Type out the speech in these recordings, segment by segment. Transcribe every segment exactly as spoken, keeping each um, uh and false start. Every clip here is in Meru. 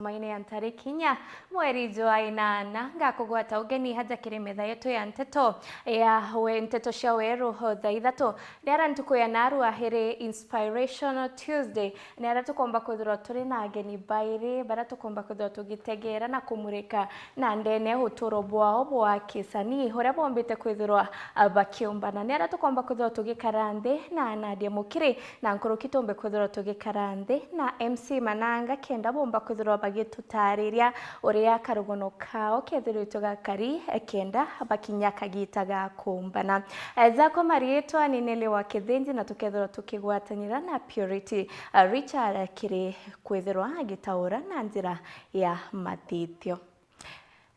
Maine ya ntariki inya mweri jwa inana, ngakugwata ugeni haja kiri metha yetu ya nteto ya we, nteto cia weru thaa ithatu. Riara ntuku ya narua iri Inspirational Tuesday, ni aria tukomba kwithirwa turi na ageni bairi, baria tukomba kwithirwa tugitegera na kumurika na ndene uturo bwao bwa kisanii, uria bombite kwithirwa, ah, bakiumbana. Ni aria tukomba kwithirwa tugikara nthi na Nadia Mukiri, na nkuruki tumbe kwithirwa tugikara nthi na M C Mananga, kenda bomba kwithirwa bagitutariria uria karugono kao kethiritwe gakari, kenda bakinya kagita ga kuumbana. Eh, jakwa mariitwa ni Nelly wa Kithinji, na tukethirwa tukigwatanira na Purity, eh, Richard kiri kwithirwa agitaura na njira ya mathithio.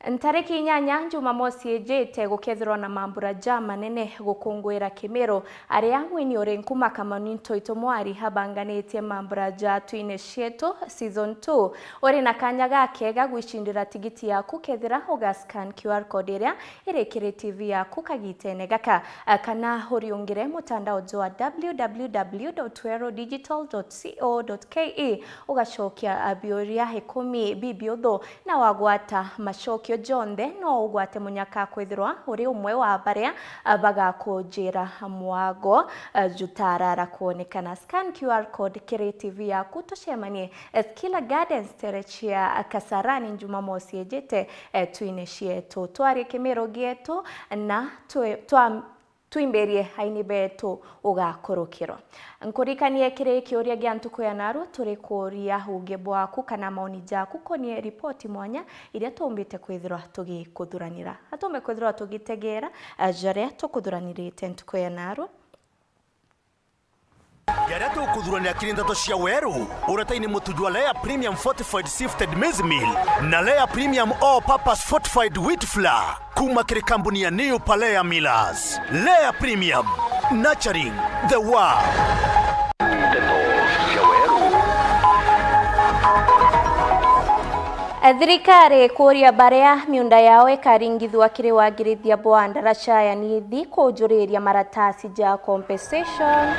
Ntariki inyanya Jumamosi ijite gukethirwa na mambura ja manene gukunguira Kimiru, aria mwini uri nkuma Kamani Ntoito Mwari abanganitie mambura ja Twine Cietu season two. Uri na kanya gakega gwicindira tigiti yaku kethira uga scan Q R code iria iri kiri T V yaku kagitene gaka, kana uriungire mutandao jwa W W W dot weru digital dot co dot K E ugacokia biuria ikumi bibiuthu. Na wagwata macokio jonthe, no ugwate munyaka kwithirwa uri umwe wa baria, ah, bagakujira mwago, ah, jutarara kwonekana. Scan Q R code kiri T V yaku, tucemanie, eh, Skilla Gardens, tere cia Kasarani, Jumamosi ijite, eh, Twine Cietu. Twarie Kimiru gietu na twi-, twa-, twimbirie aini betu ugakurukirwa. Nkurikanie kiri kiuria gia ntuku ya narua, turi kuuria uge bwaku kana maoni jaku konie ripoti mwanya iria tumbite kwithirwa tugikuthuranira. Atumbe kwithirwa tugitegera, eh, jaria tukuthuranirite ntuku ya narua. Jaria tukuthuranira kiri nteto cia weru, uretaini mutu jwa Lea Premium Fortified Sifted Maize Meal na Lea Premium All Purpose Fortified Wheat Flour. Kuma kiri kambuni ya New Palea Millers. Lea Premium, nurturing the world. Nteto cia weru. Thirikari kuuria baria miunda yao ikaringithua kiri wagirithia bwa ndaraca ya Nithi kujuriria maratasi ja compensation.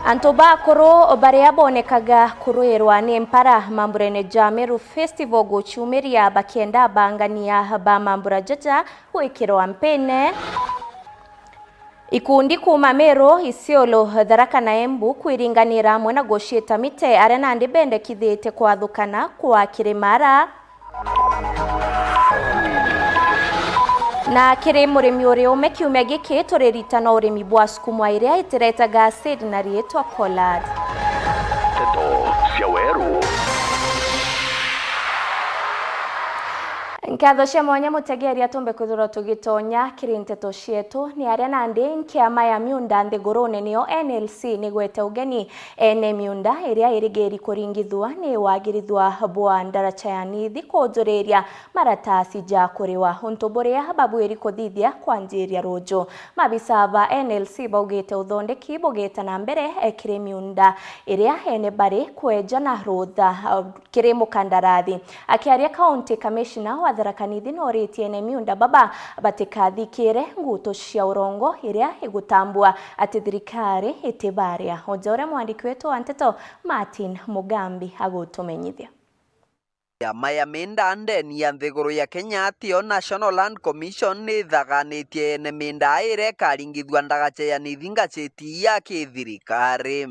Antu bakuru baria bonekaga kurwirwa ni mpara mamburene ja Meru Festival guciumiria bakienda abangania ba mambura jaja gwikirwa mpine. Ikundi kuuma Meru, Isiolo, Tharaka na Embu kwiringanira amwe na guciita mite aria nandi bendekithitie kwathukana kwa kirimara. Na kiri murimi uri ume kiumia giki, turiritana urimi bwa sukuma iria itiretaga acid na riitwa collard. Nteto cia weru. Nkatho cia mwanya mutegeri atumbe kwithirwa tugitonya kiri nteto cietu. Ni aria nandi nkiama ya miunda nthigurune niyo N L C nigwete ugeni ene miunda iria irigeri kuringithua ni wagirithua bwa ndaraca ya Nithi kujuriria maratasi ja kuriwa, untu buria babwiri kuthithia kwanjiria ruju. Mabisa ba N L C baugite uthondeki bugite na mbere, eh, kiri miunda iria ene bari kweja na rutha, eh, kiri mukandarathi. Akiaria County Commissioner wa Tharaka Nithi noritie ene miunda baba batikathikire ngutu cia urongo iria igutambua ati thirikari itibaria. Uja uria mwandiki wetu wa nteto Martin Mugambi agutumenyithia. Kiama ya miunda ndeni ya nthiguru ya Kenya, atio National Land Commission, nithaganitie ene miunda iria ikaringithua ndagaca ya Nithi ngaceti ya kithirikari.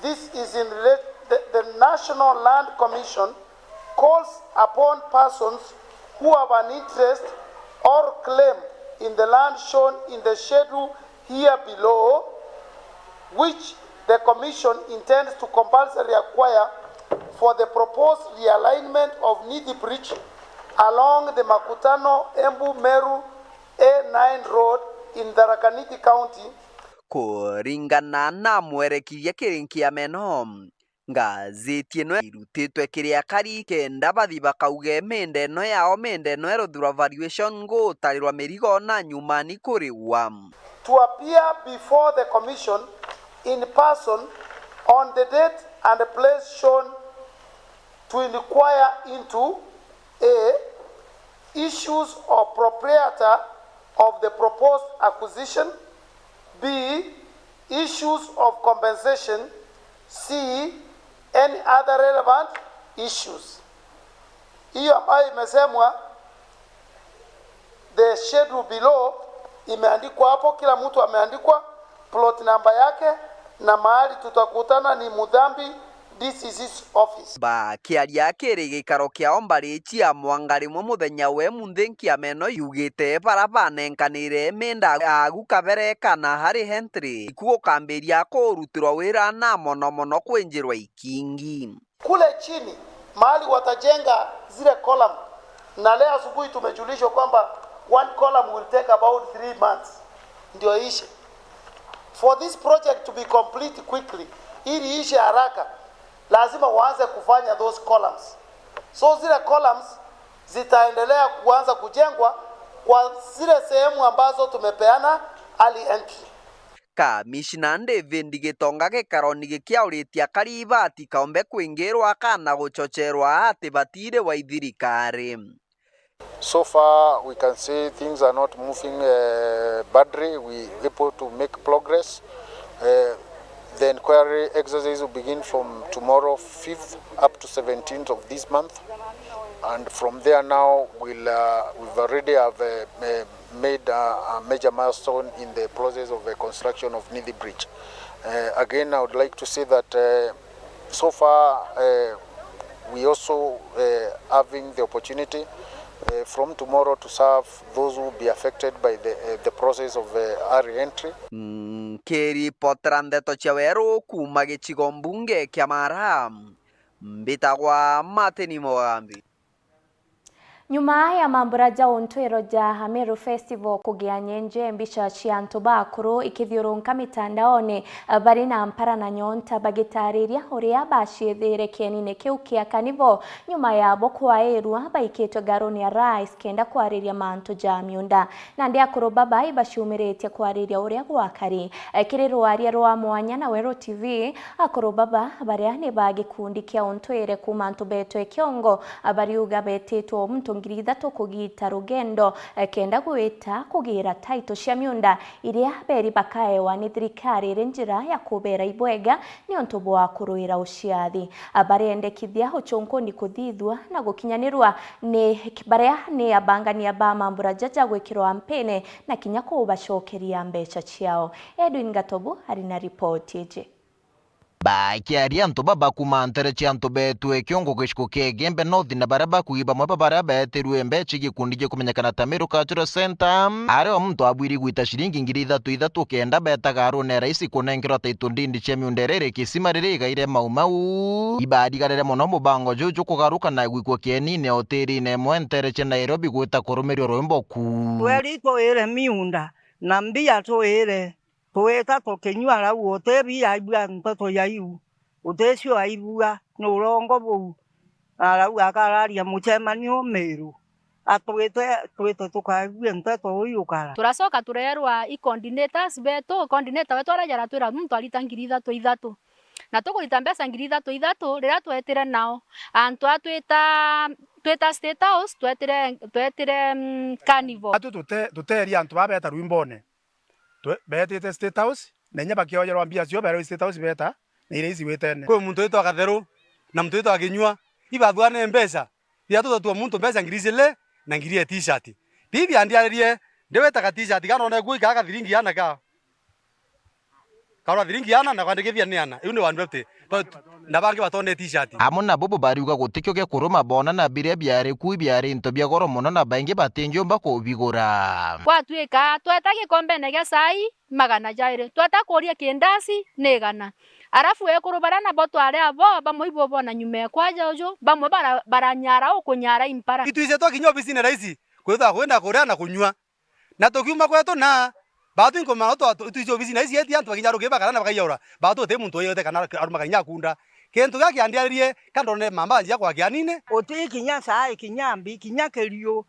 This is in relate, the, the National Land Commission calls upon persons who have an interest or claim in the land shown in the schedule here below, which the Commission intends to compulsorily acquire for the proposed realignment of Nithi Bridge along the Makutano Embu Meru A nine Road in Tharaka Nithi County. Kuringana na mwerekiria kiri nkiama ino, ngazeti ino irutitwe kiri akari kenda bathi bakauge miunda ino yao, miunda ino iruthirwa valuation, gutarirwa mirigo na nyuma ni kuriwa. To appear before the Commission in person on the date and place shown to inquire into, A, issues of proprietor of the proposed acquisition, B, issues of compensation, C, Any other relevant issues. Hiyo ambayo imesemwa, the schedule below imeandikwa hapo, kila mtu ameandikwa plot number yake na mahali tutakutana ni Mudhambi D C C's office. Bakiaria kiri gikaro kiao mbari cia Mwanga rimwe muthenya we munthi nkiama ino yugite bara banenkanire minda agu kabere kana hari entry iku gukambiria kurutirwa wira na mono mono kwinjirwa ikingi. Kule chini, mahali watajenga zile column, na leo asubuhi tumejulishwa kwamba one column will take about three months ndio iishe. For this project to be complete quickly, ili iishe haraka, lazima waanze kufanya those columns. So zile columns zitaendelea kuanza kujengwa kwa zile sehemu ambazo tumepeana early entry. Kamishna David Gitonga gikaroni gikiauritie akari batikaumbe kwingirwa kana guchocherwa ati batiri wa ithirikari. So far, we can say things are not moving, eh, badly. We able to make progress. Eh, the inquiry exercise will begin from tomorrow, fifth, up to seventeenth of this month. And from there now, we'll, uh, we've already have, uh, uh, made a, a major milestone in the process of the construction of Nithi Bridge. Uh, again, I would like to say that, uh, so far, uh, we also, uh, having the opportunity, uh, from tomorrow to serve those who will be affected by the, uh, the process of, uh, early entry. Nkiripotera ndeto cia weru kuuma gicigo mbunge kia Mara, mbitagwa Martin Mugambi. Nyuma ya mambura ja untwiro ja Ameru Festival kugia nyenje, mbicha cia antu bakuru ikithiurunka mitandaone, bari na mpara na nyonta, bagitariria uria baciithire kienine kiu kia Carnival, nyuma yabo kwairua baikitwe ngaruni ya rais kenda kwariria mantu ja miunda. Nandi akuru baba ibaciumiritie kwariria uria gwakari. Kiri rwaria rwa mwanya na Weru T V, akuru baba baria ni ba gikundi kia untwire kuuma antu betwe kiongo, bariuga betitwe o muntu ngiri ithatu kugita rugendo, eh, kenda gwita kugira title cia miunda iria beri bakaewa ni thirikari iri njira ya kubera ibwega niuntu bwa kuruira uciathi. Bariendekithia ucunkuni kuthithua na gukinyanirwa ni baria ni abangania ba mambura jaja gwikirwa mpini na kinya kubacokeria mbeca ciao. Edwin Gatobu ari na ripoti iji. Bakiaria antu baba kuuma ntere cia antu betwe kiongo giciko kia Igembe North na baria bakugi bamwe ba baria beetirue mbeca gikundi gikumenyekana ta Meru Cultural Centre, ari o muntu abwiri gwita ciringi ngiri ithatu ithatu kenda betaga arune raisi kunenkerwa title deed cia miunda iria iri kisima riria igaire Mau Mau. Ibarigarire mono mubango juu jukugaruka na gwikua kienine hotelini imwe ntere cia Nairobi gwita kurumirio rwimbo ku. Kweri twire miunda na mbia twire. Twita tukinyua, arauga, "Uti bia aigua nteto ya iu, uticio aigua, ni urongo buu." Na arauga akararia mucemanio Miru, atwite twite tukaigue nteto uu yukara. Turacoka tureerwa i coordinators betu, coordinator wetu araja aratwira muntu arita ngiri ithatu ithatu. Na tukurita mbeca ngiri ithatu ithatu, riria twetire nao, antu a twita, twita State House, twetire, twetire, mm, Carnival. Atu tute-, tuteeria antu baa beeta rwimbone. Twe-, beetite State House, na inya bakiojerwa mbia cio, beerwa State House beeta, na iria ici witene. Kwi muntu witwa Gatheru, na muntu witwa Kinyua, ibathugane mbeca, iria tutatua muntu mbeca ngiri ijiri na ngiri ya t-shirt. Bibi andiaririe, ndiwetaga t-shirt, kana ona gui kaa gathiringi ana ka. Karwa thiringi ana na kwandikithia ni ana. Iu ni one fifty. To-, na bangi batone t-shirt. Amwe na bobo bariuga gutikio gia kuruma boona na biria biari ku biari into bia goro mono na baingi batingiumba kubigura. Gwatuika tweta gikombene gia cai magana jairi, tweta kuria kindasi ni igana. Arafu ekuru baria nabo twari abo, bamwe ibo bona nyuma ekwa jauju, bamwe bara-, baranyara ukunyara impara. Itwije twakinya obisine raisi, kwithwa kwenda kuria na kunyua. Na tukiuma kwetu na, baatu inkumana twa-, tu-, twiji obisine ici eti antu bakinya rukiba kana na bakaiyaura. Baatu uti muntu wiyete kana arumaka inya akunda. Kintu gia kiandiaririe, ka ndonere mamba anjia kwa kianine. Uti kinya cai, kinya mbi, kinya kiriu,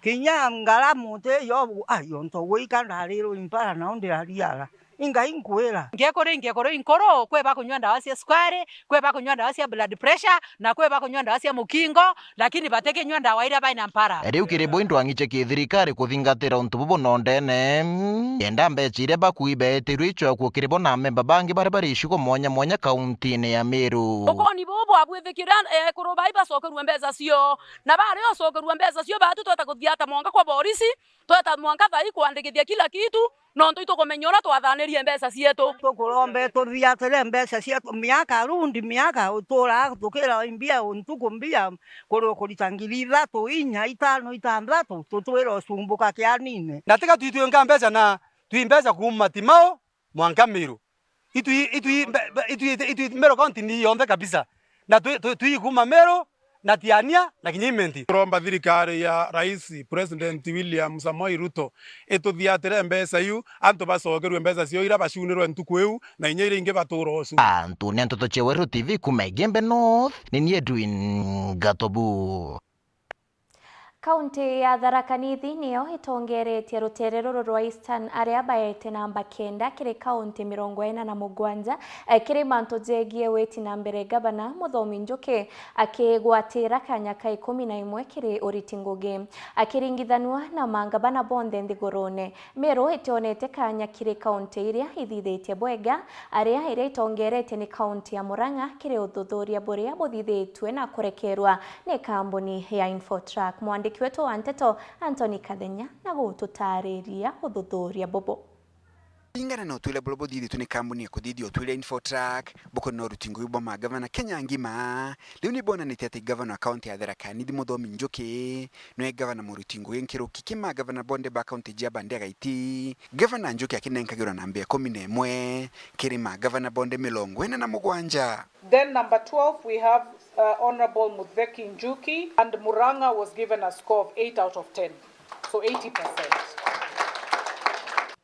kinya ngaramu uti yo, ai, onto gwika ndarirwo impara nao ndirariara. Ingai nkwira. Ngekuru, ngekuru inkuru, kwi bakunywa ndawa cia sukari, kwi bakunywa ndawa cia blood pressure, na kwi bakunywa ndawa cia mukingo, lakini batikinywa ndawa iria baina mpara. Riu kiri bo indwang'i cia kithirikari kuthingatira untu bubu nondene, kenda mbeca iria bakui beetirwe icokue kiri bo na amemba bangi baria bari icigo mwanya mwanya kauntine ya Meru. Ukoni bubu bwabwithikire, ekuru bai bacokerue mbeca cio, na baria ucokerua mbeca cio, batu tweta kuthiata mwanka kwa borisi, tweta mwanka thai kwandikithia kila kitu, nontu itukumenya uria twathanirie mbeca cietu. Tukurombe tuthiatire mbeca cietu, miaka arundi miaka, uturaa tukira mbia, ntuku mbia, kuri ukurita ngiri ithatu, inya, itano, itanthatu, tutwire ucumbuka kianine. Na tiga twitwinga mbeca na twi mbeca kuuma Timau mwanka Meru. Itwi, itwi, mbe-, mbe-, itwi, itwi Meru County ni yonthe kabisa. Na twi, twi, twi kuuma Meru, na Tiania, na kinya Imenti. Turomba thirikari ya Rais President William Samoei Ruto ituthiatire mbeca iu, antu bacokerue mbeca ciao iria bacunirwe ntuku iu, na inya iria ingi batura ucu. Antu ni Ntoto cia Weru T V kuuma Igembe North, ni ni Edwin Gatobu. Kaunti ya Tharaka Nithi niyo itongeretie rutere ruru rwa Eastern, aria baete namba kenda kiri kaunti mirongo ina na mugwanja, eh, kiri mantu jegie witi na mbere Gavana Muthomi Njuki akigwatira kanya ka ikumi na imwe kiri uriti ngugi. Akiringithanua na mangavana bonthe nthigurune, Meru itionete kanya kiri kaunti iria ithithitie bwega, aria iria itongeretie ni kaunti ya Murang'a kiri uthuthuria buria buthithitue na kurekerwa ni kambuni ya Infotrack. Mwandiki wetu wa nteto Anthony Kathenya na gututariria uthuthuria bubu. Ringana na utwire buria buthithitue ni kambuni ya kuthithia utwire Infotrack, bukoni na uruti ngugi bwa magavana Kenya ngima, riu ni bonanitie ati gavana wa kaunti ya Tharaka Nithi Muthomi Njuki niwe gavana muruti ngugi nkiruki ki magavana bonthe ba kaunti cia Bande Agaiti. Gavana Njuki akinenkagirwa namba ikumi na imwe kiri magavana bonthe mirongo ina na mugwanja. Then number twelve, we have, uh, Honourable Mutheki Njuki, and Murang'a was given a score of eight out of ten. So eighty percent.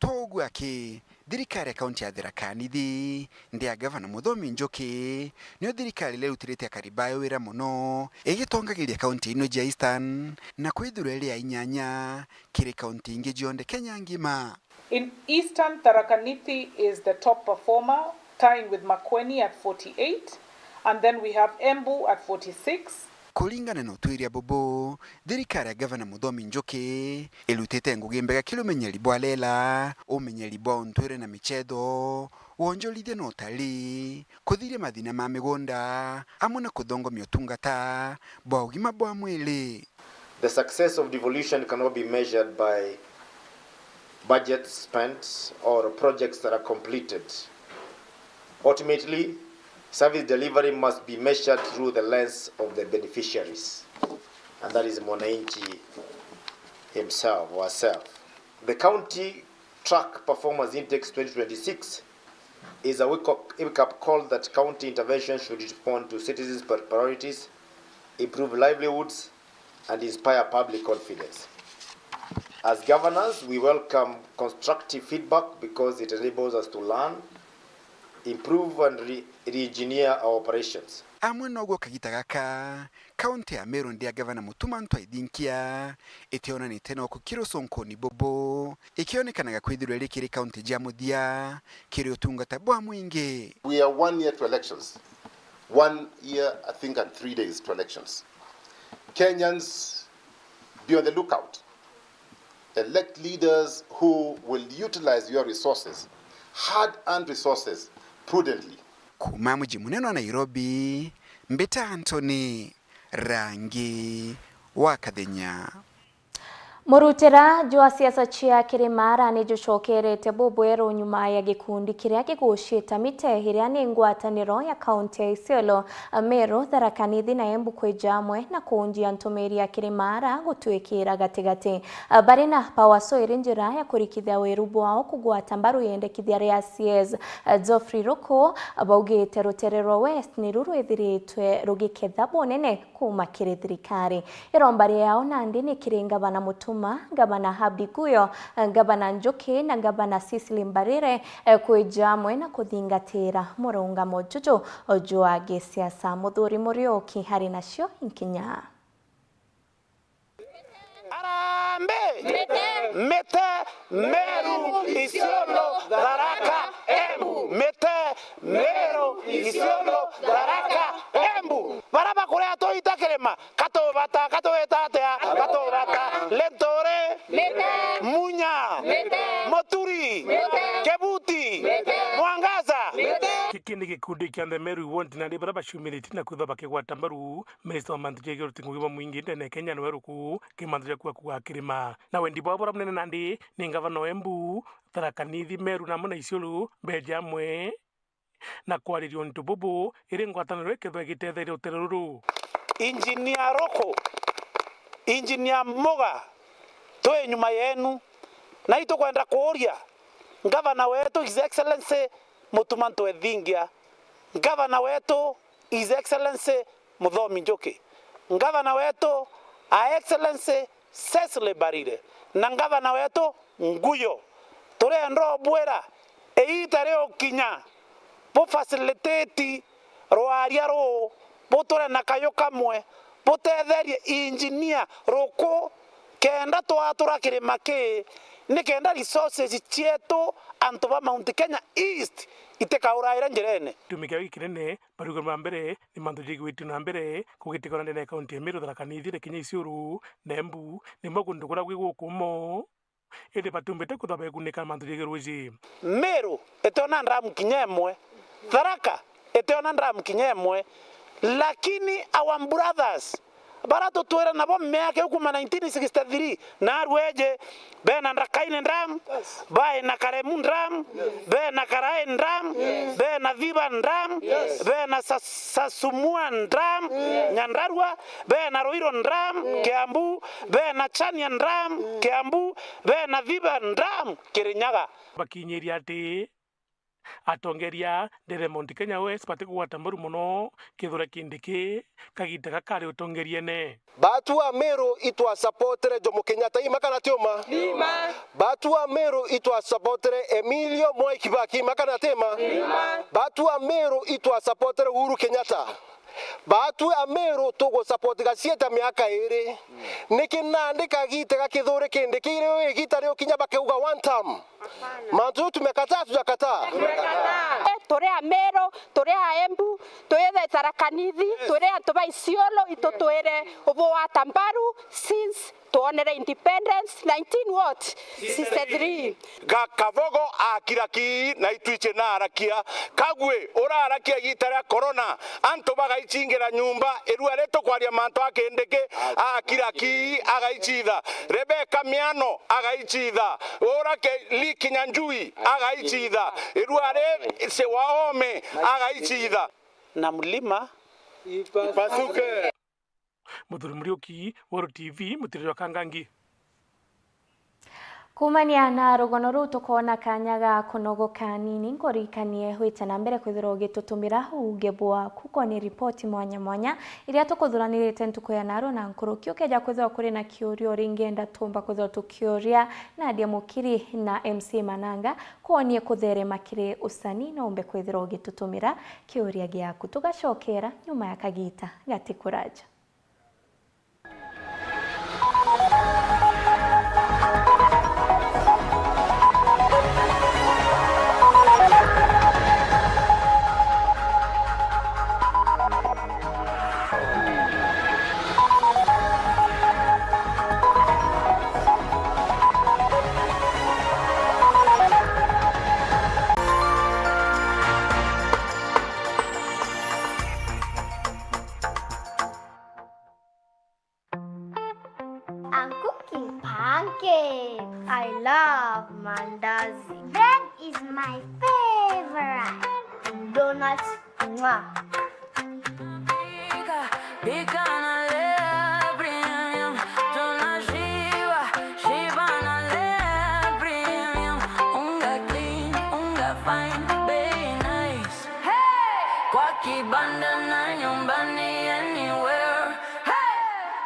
Toguo aki, thirikari ya kaunti ya Tharaka Nithi, ndi ya gavana Muthomi Njuki, niyo thirikari iria irutirite akari bayo wira mono, igitongagiria kaunti ino cia Eastern, na kwithirwa iri ya inyanya kiri kaunti ingi cionthe Kenya ngima. In Eastern, Tharaka Nithi is the top performer, tying with Makueni at forty-eight, and then we have Embu at forty-six. Kuringana na utwiria bubu, thirikari ya gavana Muthomi Njuki irutite ngugi mbega kiri umenyeri bwa rera, umenyeri bwa untwire na michetho, wonjorithia na utari, kuthiria mathina ma migunda, amwe na kuthongomia utungata bwa ugima bwa mwiri. The success of devolution cannot be measured by budgets spent or projects that are completed. Ultimately, service delivery must be measured through the lens of the beneficiaries, and that is mwananchi himself or herself. The County Track Performance Index twenty twenty-six is a wake-up, wake-up call that county intervention should respond to citizens' pri-, priorities, improve livelihoods, and inspire public confidence. As governors, we welcome constructive feedback because it enables us to learn, improve, and re-, re-engineer our operations. Amwe noguo kagita gaka, kaunti ya Meru ndi ya gavana Mutuma M'Ethingia itionanite na ukukira uconkoni bubu, ikionekanaga kwithirwa iri kiri kaunti ja muthia kiri utungata bwa mwingi. We are one year to elections. One year, I think, and three days to elections. Kenyans, be on the lookout. Elect leaders who will utilize your resources, hard-earned resources, prudently. Kuuma muji munene wa Nairobi, mbita Anthony Rangi wa Kathenya. Murutira jwa siasa cia Kirimara ni jucokerete bubweru nyuma ya gikundi kiria gigucita mite iria ni ngwataniro ya kaunti ya Isiolo, Meru, Tharaka Nithi na Embu kwija amwe na kuunjia ntumiri ya Kirimara gutwikira gatigati. Bari na Pawaso iri njira ya kurikithia wiru bwao kugwata mbaru yendekithia ria C S Geoffrey Ruku, baugite rutere rwa West niru rwithiritwe rugiketha bunene kuuma kiri thirikari. Iromba riao nandi ni kiri Ngavana Mutuma, Ngavana Abdi Guyo, Ngavana Njuki na Ngavana Cecily Mbarire, eh, kwija amwe na kuthingatira murungamo juju jwa gisiasa. Muthuri Muriuki ari nacio inkinya. Mbi! Mite! Mite! Meru, Isiolo, Tharaka, Embu. Mite! Meru, Isiolo, Tharaka, Embu. Bara bakuria tuita kirima, katubata, katwita atia? Katubata. Linturi. Mite. Munya. Mite. Muturi. Mite. Kibuti. Mite. Mwangaza. Mite. Giki ni gikundi kia The Meru Won't na ni bara baciumiritie na kwithwa bakigwata mbaru Minista wa mantu ja iguru ti Ngugi wa Mwingi ndene Kenya niwe ruku ki mantu ja kuakua kirima. Na wendi bwao bura munene nandi ni ngavana wa Embu, Tharaka Nithi, Meru na amwe na Isiolo beeje amwe na kwariria untu bubu, iri ngwataniro ikethwa igitetheria utere ruru. Engineer Roko, Engineer Muga, twi nyuma yenu, na itukwenda kuuria ngavana wetu His Excellency Mutuma Ntwethingia, ngavana wetu His Excellency Muthomi Njuki, ngavana wetu Her Excellency Cecily Mbarire na ngavana wetu Nguyo, turenda ubwira iita riukinya, bu facilitate rwaria ruu, buture na kayu kamwe, butetherie engineer Ruku kenda twatura kirima kii, ni kenda resources cietu antu ba Mount Kenya East itikauraire njirene. Gitumi kiao gikinene, baruguru ba mbere ni mantu jaigwitue na mbere kugitikana ndene ya kaunti ya Meru, Tharaka Nithi, na kinya Isiolo na Embu, nimo kuntu kuria gwi gukumo. Indi batiumbite kwithwa begunika na mantu jegie ruuji. Meru itiona ndamu kinya imwe. Tharaka itiona ndamu kinya imwe. Lakini our brothers, bara tutwire nabo miaka iu kuuma nineteen sixty-three, na arueje, bena Ndakaini Dam, baina Karemu Dam, bena Karae Dam, bena Thiba Dam, bena Sa-, Sasumua Dam, Nyandarua, bena Ruiru Dam, Kiambu, bena Chania Dam, Kiambu, bena Thiba Dam, Kirinyaga. Bakinyirie ati atongeria ndene Mount Kenya West batikugwata mbaru mono Kithure Kindiki kagita gaka ari utongeriene. Batu a Meru itwasapotire Jomo Kenyatta, ima kana ti uma? Ima. Batu a Meru itwasapotire Emilio Mwai Kibaki, ima kana ti ima? Ima. Batu a Meru itwasapotire Uhuru Kenyatta. Batu a Meru tugusapoti Gasieta miaka iri. Niki nandi kagite ga Kithure Kindiki iri igita riukinya bakeuga one term? Mantu jau tumekataa, tujakataa? Tumekataa. Eh, turi a Meru, turi a Embu, turi Tharaka Nithi, turi antu ba Isiolo, itutwire ubugwata mbaru since twonere independence nineteen what? Sixty-three. Ga Kabogo akira ki na itwiche na arakia. Kagwe urarakia igita ria corona, antu bagaicingira nyumba, irua ri tukwaria mantu a Kindiki, akira ki agaicitha. Rebecca Miano agaicitha. Ura ke Lee Kinyanjui agaicitha. Irua ri se waome agaicitha. Na mlima ipasuke. Muthuri Muriuki, Weru T V, Mutiriri wa Kangangi. Kuumania na rugono ruu, tukoona kaanya ga kunogoka anini. Nkuririkanie wite na mbere kwithirwa ugitutumira uuge bwaku. Kwoni ripoti mwanya mwanya iria tukuthuranirite ntuku ya naarua na nkuruki. Ukeja kwithirwa kuri na kiuria uringenda tuumba kwithirwa tukiuria Nadia Mukiri na M C Mananga, kwonie kutherema kiri usanii, no umbe kwithirwa ugitutumira kiuria giaku. Tugacokera nyuma ya kagiita gati kuraja. I'm cooking pancakes. I love mandazi. Bread is my favorite. Donuts, mwah. Pika, pika na lea premium. Tunashiba, shiba na lea premium. Unga clean, unga fine, bei nice. Hey! Kwa kibanda na nyumbani, anywhere. Hey!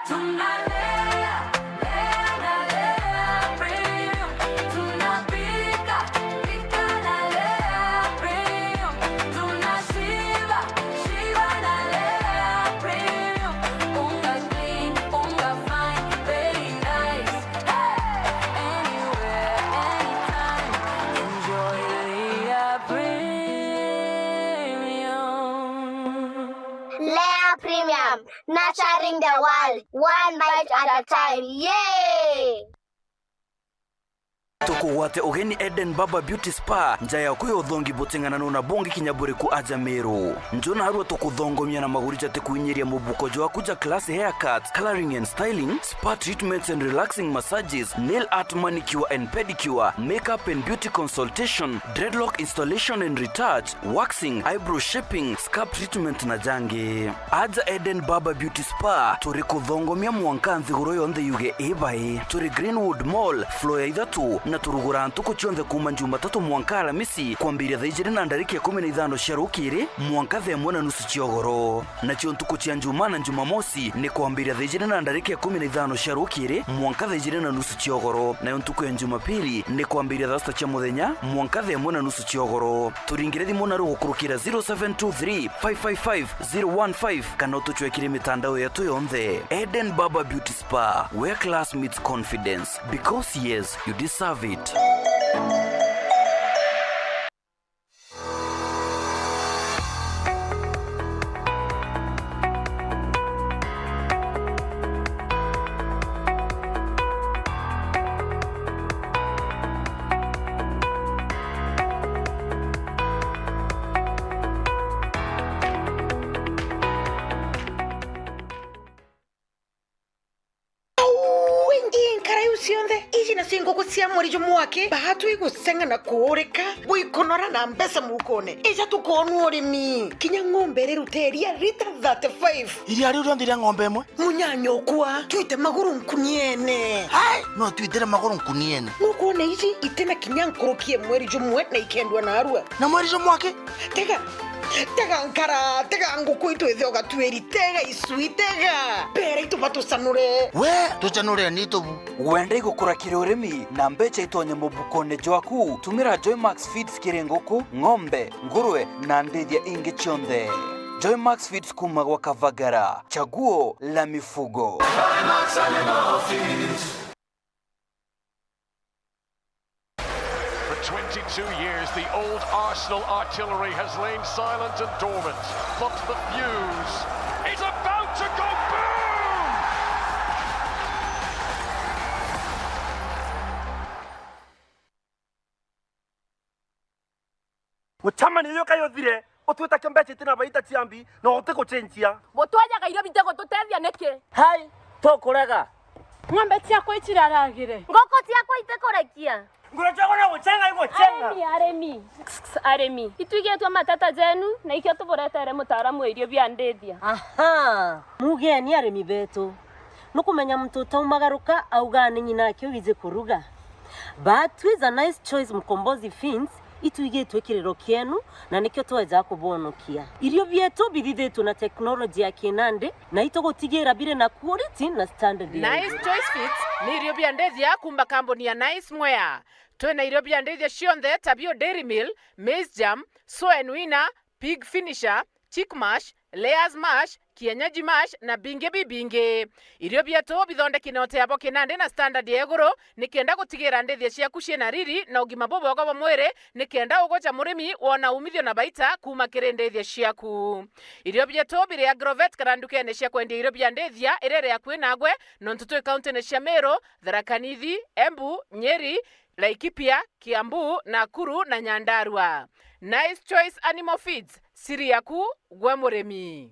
Tunalea, lea na lea premium. Tunapika, pika na lea premium. Tunashiba, shiba na lea premium. Unga clean, unga fine, bei nice. Hey! Nurturing the world, one bite at a time. Yay! Tukugwate ugeni Eden Barber Beauty Spa, nja yaku ya uthongi buting'ananu na bungi kinya buriku aja Meru. Nju narua tukuthongomia na maguri jatikuinyiria mubuko jwaku ja classy haircuts, colouring and styling, spa treatments and relaxing massages, nail art, manicure and pedicure, makeup and beauty consultation, dreadlock installation and retouch, waxing, eyebrow shaping, scalp treatment na jangi. Aja Eden Barber Beauty Spa, turi kuthongomia mwanka nthiguru yonthe yuge ibai. Turi Greenwood Mall, floor ya ithatu, na turuguraa ntuku cionthe kuuma Jumatatu mwanka Aramisi, kwambiria thaa ijiri na ndarika ikumi na ithano cia rukiri mwanka thaa imwe na nusu cia ugoro. Nacio ntuku cia Njumaa na Jumamosi ni kwambiria thaa ijiri na ndarika ikumi na ithano cia rukiri mwanka thaa ijiri na nusu cia ugoro, nayo ntuku ya Jumapili ni kwambiria thaa sita cia muthenya mwanka thaa imwe na nusu cia ugoro. Turingire thimu naru gukurukira zero seven two three, five five five, zero one five kana utucwekire mitandao yetu yonthe. Eden Barber Beauty Spa, where class meets confidence, because yes, you deserve it. Au ingi nkara iu cionthe, iji nacio nguku cia mweri jumwe aki, baatwi guceng'a na kuurika, bwikunora na mbeca mukone. Ija tukoonua urimi. Kinya ng'ombe iriruta iria lita thirty-five. Iria riu rionthe ria ng'ombe imwe? Munyanya ukwa, twite maguru nkuniene. Hai! No twitire maguru nkuniene? Nukwona iji itina kinya nkuruki ya mweri jumwe na ikendua narua. Na mweri jumwe aki? Tega, tega nkara, tega nguku itu ithe ugatuiri, tega icui, tega. Mbere itu batucanure. We, tucanure ni tubu. Wenda igukura kiri urimi na mbeca itonye mubukone jwaku? Tumira Joymax Feeds kiri nguku, ng'ombe, ngurwe na ndithia ingi cionthe. Joymax Feeds kuma gwa Kavagara, chaguo la mifugo. For twenty-two years, the old Arsenal artillery has lain silent and dormant, but the fuse is about to go boom! Gucamania uyu kayo uthire, utwita kio mbeca itina baita cia mbi, na utigucenjia. Butwajaga irio bitigututethia niki? Hai, tukurega. Ng'ombe ciakwa iciraragire. Nguku ciakwa itikurekia. Nguru ciakwa no gucenga igucenga. Arimi, arimi. Arimi. Itwigitwe mateta jenu, na ikio tuburetere mutaaramu wa irio bia ndithia. Aha, mugeni arimi betu. Nukumenya muntu utaumagaruka auga ni nyina ake wiji kuruga. But with a nice choice Mkombozi Feeds, itwigitwe kiriro kienu, na nikio tweja kubonokia. Irio bietu bithithitwe na technology ya kinandi, na itugutigira biri na quality na standard ya Nice iguru. Choice Feeds ni irio bia ndithia kuma kambuni ya Nice Mwea. Twina irio bia ndithia cionthe ta bio Dairy Meal, Maize Germ, Soen Winner, Pig Finisher, Chick Mash, Layers Mash, Kienyeji Mash na bingi bibingi. Irio bietu bithondeki na uteabo kinandi na standard ya iguru, nikenda gutigira ndithia ciaku ciina riri na ugima bubwega bwa mwiri, nikenda ugoca murimi wona umithio na baita kuma kiri ndithia ciaku. Irio bietu biri Agrovet kana ndukene cia kwendia irio bia ndithia iria iri akui nagwe, nontu twi kauntine cia Meru, Tharaka Nithi, Embu, Nyeri, Laikipia, Kiambu, Nakuru na Nyandarua. Nice Choice Animal Feeds, siri yaku gwe murimi.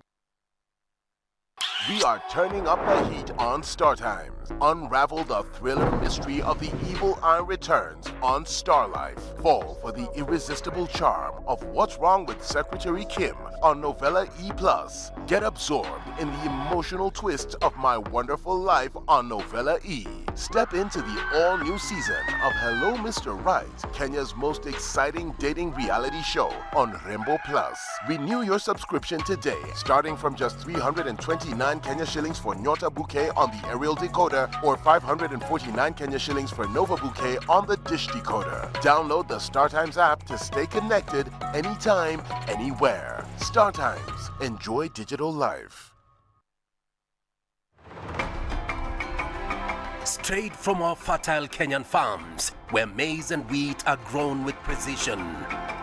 We are turning up the heat on Star Times. Unravel the thriller mystery of the evil eye returns on Star Life. Fall for the irresistible charm of What's Wrong with Secretary Kim on Novella E plus. Get absorbed in the emotional twist of My Wonderful Life on Novella E. Step into the all-new season of Hello Mister Right, Kenya's most exciting dating reality show on Rembo Plus. Renew your subscription today, starting from just three hundred and twenty-nine Kenya shillings for Nyota Bouquet on the aerial decoder or five hundred and forty-nine Kenya shillings for Nova Bouquet on the dish decoder. Download the StarTimes app to stay connected anytime, anywhere. StarTimes. Enjoy digital life. Straight from our fertile Kenyan farms, where maize and wheat are grown with precision.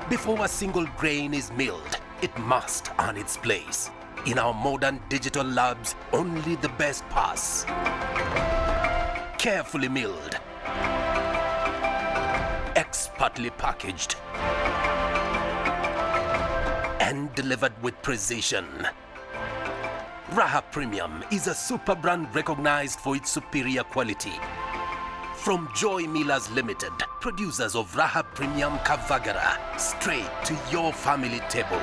Before a single grain is milled, it must earn its place. In our modern digital labs, only the best pass. Carefully milled, expertly packaged, and delivered with precision. Raha Premium is a super brand recognized for its superior quality. From Joy Millers Limited, producers of Raha Premium Kavagara, straight to your family table.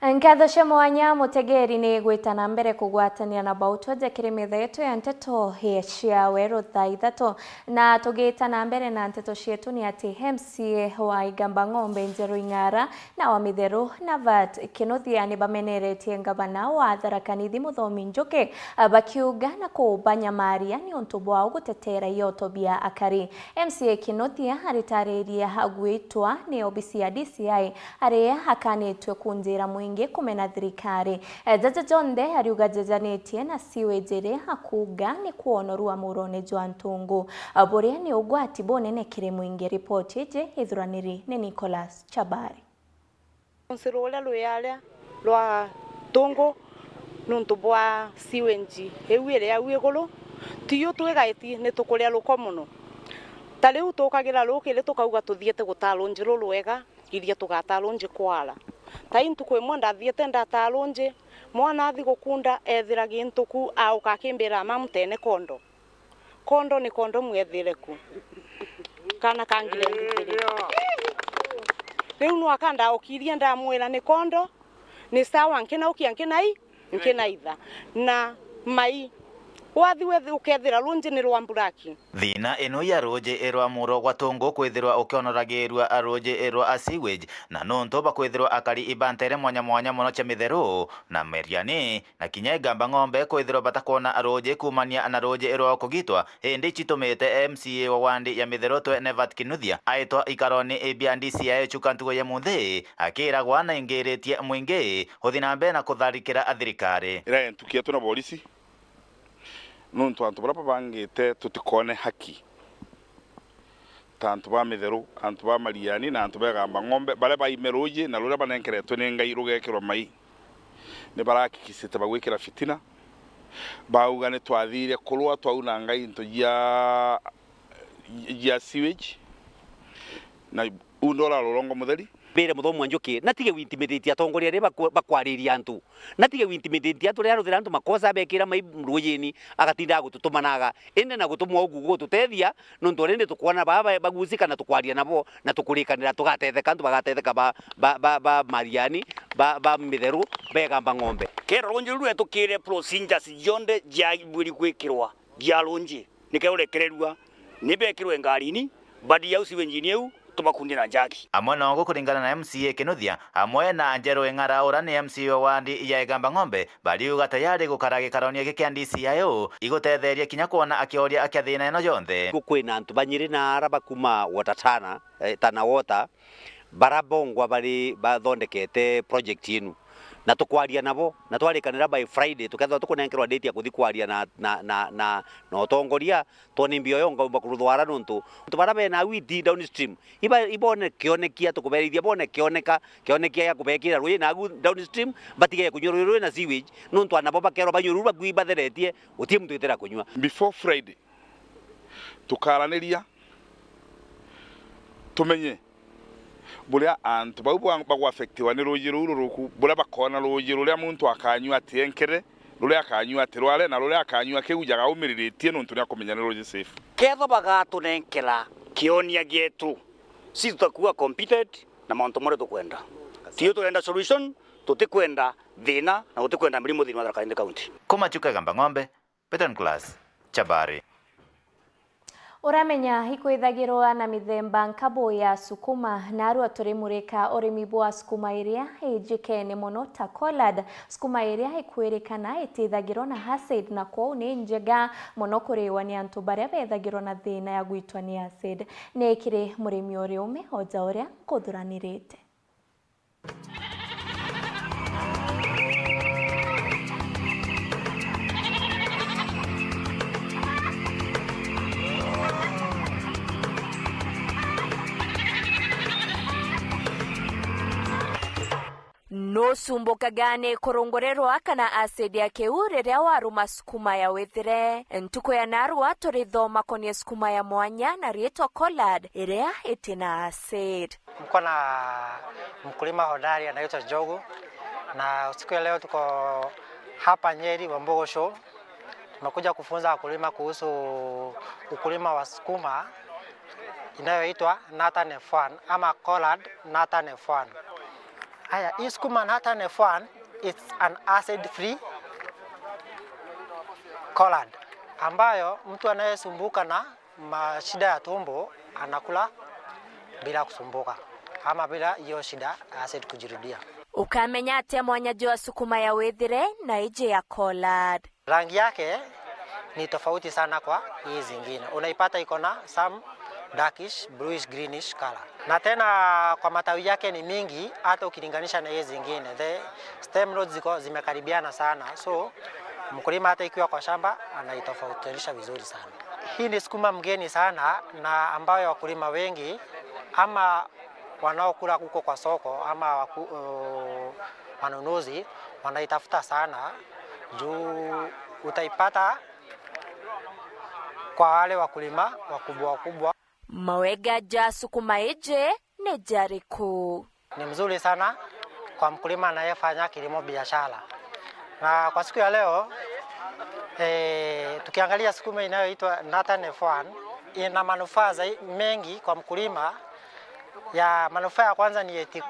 Nkatho cia mwanya, mutegeri, ni gwita na mbere kugwatania na bau tweje kiri metha yetu ya nteto ya cia weru thaa ithatu. Na tugita na mbere na nteto cietu, ni ati M C A wa Igamba Ng'ombe Njeru Ing'ara na wa Mitheru Navat Kinuthia ni bameneretie ngavana wa Tharaka Nithi Muthomi Njuki, bakiuga na kubanyamaria ni untu bwao gutetera ioto bia akari. M C A Kinuthia aritaririe agwitwa ni obisi ya D C I aria akanitue kunjira mwingi kumena thirikari. Jaja jonthe ariuga jejanitie na sewage iria akuuga ni kwonoru wa murone jwa ntungu, buria ni ugwati bunene kiri mwingi. Ripoti iji ithuraniri ni Nicholas Chabari. Ruunji ruria rwi aria rwa ntungu nuntu bwa sewage iu iri au iguru, tiyo twigaitie, ni tukuria ruko mono. Ta riu tukagira rukiri tukauga tuthiete gutaa ruunji ruru rwega, iria tugataa ruunji kwara. Ta ii ntuku imwe ndathiete ndataa ruunji, mwana athi gukunda ethira gintu ku, auka akimbira, "Mamu, tene kondo." Kondo ni kondo mwethire ku. Kana kangire ngithiri. Riu nwaka ndaukirie ndamwira ni kondo, ni sawa, nkinaukia nkinai, nkinaitha. Na mai, wathi wethi ukethira ruunji ni rwa mburaki. Thina ino ya ruuji rwa muro gwa Tungu kwithirwa ukionorogiirua ruuji rwa sewage, na nuntu bakwithirwa akari ibantere mwanya mwanya mono cia Mitheru na Mariani, na kinya Igamba Ng'ombe kwithirwa batakwona ruuji kuumania na ruuji rwa kugitwa, indi icitumite M C A wa wandi ya Mitheru twe Nevat Kinuthia aitwa ikaroni bia D C I chuka ntugo ya munthi, akiragwa na ingiritie mwingi uthi na mbere na kutharikira thirikari. Ira entukia tu na borisi, nuntu antu baria babangite tutikoone haki. Ta antu ba Mitheru, antu ba Mariani na antu ba Igamba Ng'ombe, baria baime ruuji na ruria banenkeretwe ni Ngai rugekirwa mai, ni barahakikishite bagwikira fitina. Bauga ni twathiire kurua twaunanga into jia, jia sewage, na uu ndora rurongo mutheri. Mbire Muthomi wa Njuki, natige gwintimidate atongoria riria bakwa-, bakwariria antu. Natige gwintimidate antu riria aruthira antu makosa abekira mai ruujini, agatindaga gututumanaga. Indi na gutumwa uku gututethia, nontu already tukwona baa ba-, bagusika na tukwaria nabo, na tukurikanira tugatetheka, antu bagatetheka ba, ba, ba, ba Mariani, ba, ba Mitheru, ba Igamba Ng'ombe. Kethira ruunji ruu rwetukire procedures cionthe ciabwiri gwikirwa cia ruunji, nike rurekererua, ni bekirwe ngarini, badi au sewage iu, tubakundie na njagi. Amwe na ugu, kuringana na M C A Kinuthia, amwe na Njeru Ing'ara, ura ni M C A wa wandi ya Igamba Ng'ombe, bariuga tayari gukara gikaronia giki kia D C I U, igutetheria kinya kwona akioria kia thina ino yonthe. Kwina antu ba Nyeri na ara bakuma Water Tana, eh, Tana Water, bara bongwa bari bathondekete project inu. Na tukwaria nabo, na twarikanira by Friday, tukethirwa tukunenkerwa date ya kuthi kwaria na, na, na, na, na utongoria, twone mbio yo ngaumba kuruthwara nontu antu bara bena witi downstream, iba-, ibone kionekia, tukuberithia bone kioneka, kionekia gia kubekira ruuji nagu downstream, batige kunyua ruuji rwina sewage, nontu anabo bakerwa banyue ruu bagui batheretie, guti muntu witira kunyua. Before Friday, tukaraniria tumenye buria antu bau bwa-, bagwaffectiwa ni ruuji ruu ruruku, buria bakoona ruuji ruria muntu akanyua atienkere, ruria akanyua atirware, na ruria akanyua akiujaga aumiriritie nontu ni akumenya ni ruuji safe. Kethwa bagatunenkera kionia gietu, si tutakuwa competed na mauntu maria tukwenda. Tiyo turenda solution, tutikwenda thina, na tutikwenda mirimu thiini wa Tharaka Nithi County. Kuma Chuka Igamba Ng'ombe, Peter Nicholas, Chabari. Uramenya ikwithagirwa na mithemba nkabu ya sukuma, narua turimurika urimi bwa sukuma iria ijikene mono ta collard, sukuma iria ikwirikana itithagirwa na acid, na kwou ni njega mono kuriwa ni antu baria bethagirwa na thina ya gwitwa ni acid. Ni kiri murimi uri ume o ja uria nkuthuranirite. Usumbukaga ni kurungurirwa kana acid ya kiu riria waruma sukuma ya withire. Ntuku ya narua turithoma konie sukuma ya mwanya na riitwa collard iria itina acid. Mko na mkulima hodari anaitwa Njogu, na siku ya leo tuko hapa Nyeri, Wambugu Show. Tumekuja kufunza wakulima kuhusu ukulima wa sukuma inayoitwa Nathan F one ama collard Nathan F one. Haya, hii sukuma Nathan F one, it's an acid free collard ambayo mtu anayesumbuka na mashida ya tumbo anakula bila kusumbuka ama bila hiyo shida ya acid kujirudia. Ukamenya atia mwanya jwa sukuma ya withire na iji ya collard? Rangi yake ni tofauti sana kwa hii zingine. Unaipata iko na some darkish, bluish, greenish color. Na tena kwa matawi yake ni mingi hata ukilinganisha na hii zingine. The stem rods ziko zimekaribiana sana. So mkulima hata ikiwa kwa shamba anaitofautisha vizuri sana. Hii ni sukuma mgeni sana na ambayo wakulima wengi ama wanaokula huko kwa soko ama waku-, uh, wanunuzi wanaitafuta sana juu utaipata kwa wale wakulima wakubwa wakubwa. Mawega ja sukuma iji ni jariku? Ni mzuri sana kwa mkulima anayefanya kilimo biashara. Na kwa siku ya leo, eh, tukiangalia sukuma inayoitwa Nathan F one, ina manufaa zai-, mengi kwa mkulima. Ya manufaa ya kwanza ni eti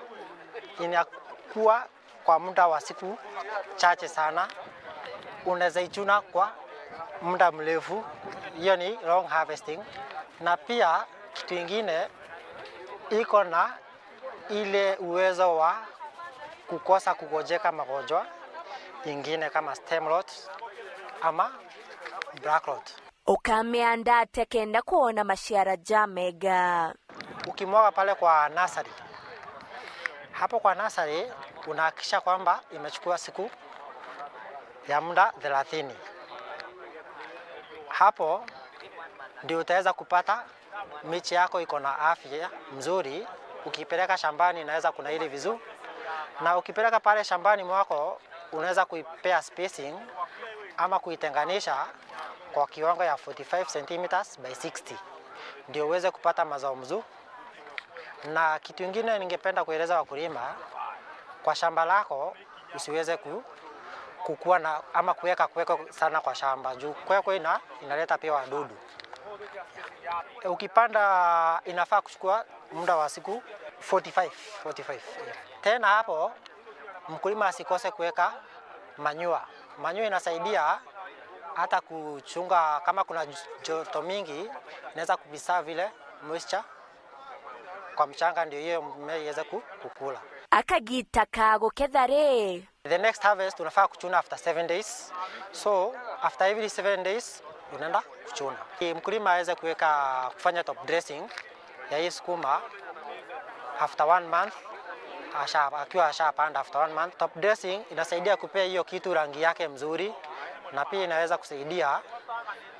inakuwa kwa muda wa siku chache sana, unaweza ichuna kwa muda mrefu, hiyo ni long harvesting. Na pia kitu ingine iko na ile uwezo wa kukosa kugojeka magonjwa ingine kama stem rot ama black rot. Ukamianda atia kenda kwona maciara ja mega? Ukimwaga pale kwa nursery, hapo kwa nursery unahakikisha kwamba imechukua siku ya muda thelathini. Hapo ndio utaweza kupata miche yako iko na afya mzuri. Ukipeleka shambani inaweza kunawiri vizuri, na ukipeleka pale shambani mwako unaweza kuipea spacing ama kuitenganisha kwa kiwango ya forty-five centimeters by sixty, ndio uweze kupata mazao mzuri. Na kitu ingine ningependa kueleza wakulima, kwa shamba lako usiweze ku-, kukua na ama kuweka kwekwe sana kwa shamba juu kwekwe ina-, inaleta pia wadudu. Ukipanda inafaa kuchukua muda wa siku forty-five, forty-five. Tena hapo mkulima asikose kuweka manure. Manure inasaidia hata kuchunga kama kuna joto mingi, inaweza kupreserve ile moisture kwa mchanga, ndio hiyo mmea iweze ku-, kukula. Akagita ka guketha ri? The next harvest unafaa kuchuna after seven days. So after every seven days unaenda kuchuna. Mkulima aweze kuweka, kufanya top dressing ya hii sukuma after one month, asha-, akiwa ashapanda after one month. Top dressing inasaidia kupea hiyo kitu rangi yake mzuri, na pia inaweza kusaidia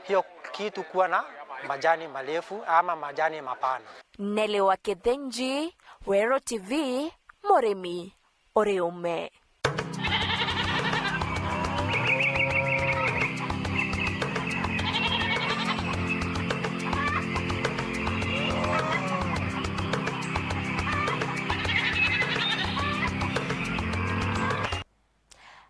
hiyo kitu kuwa na majani marefu ama majani mapana. Nelly wa Kithinji, Weru T V, murimi uri ume.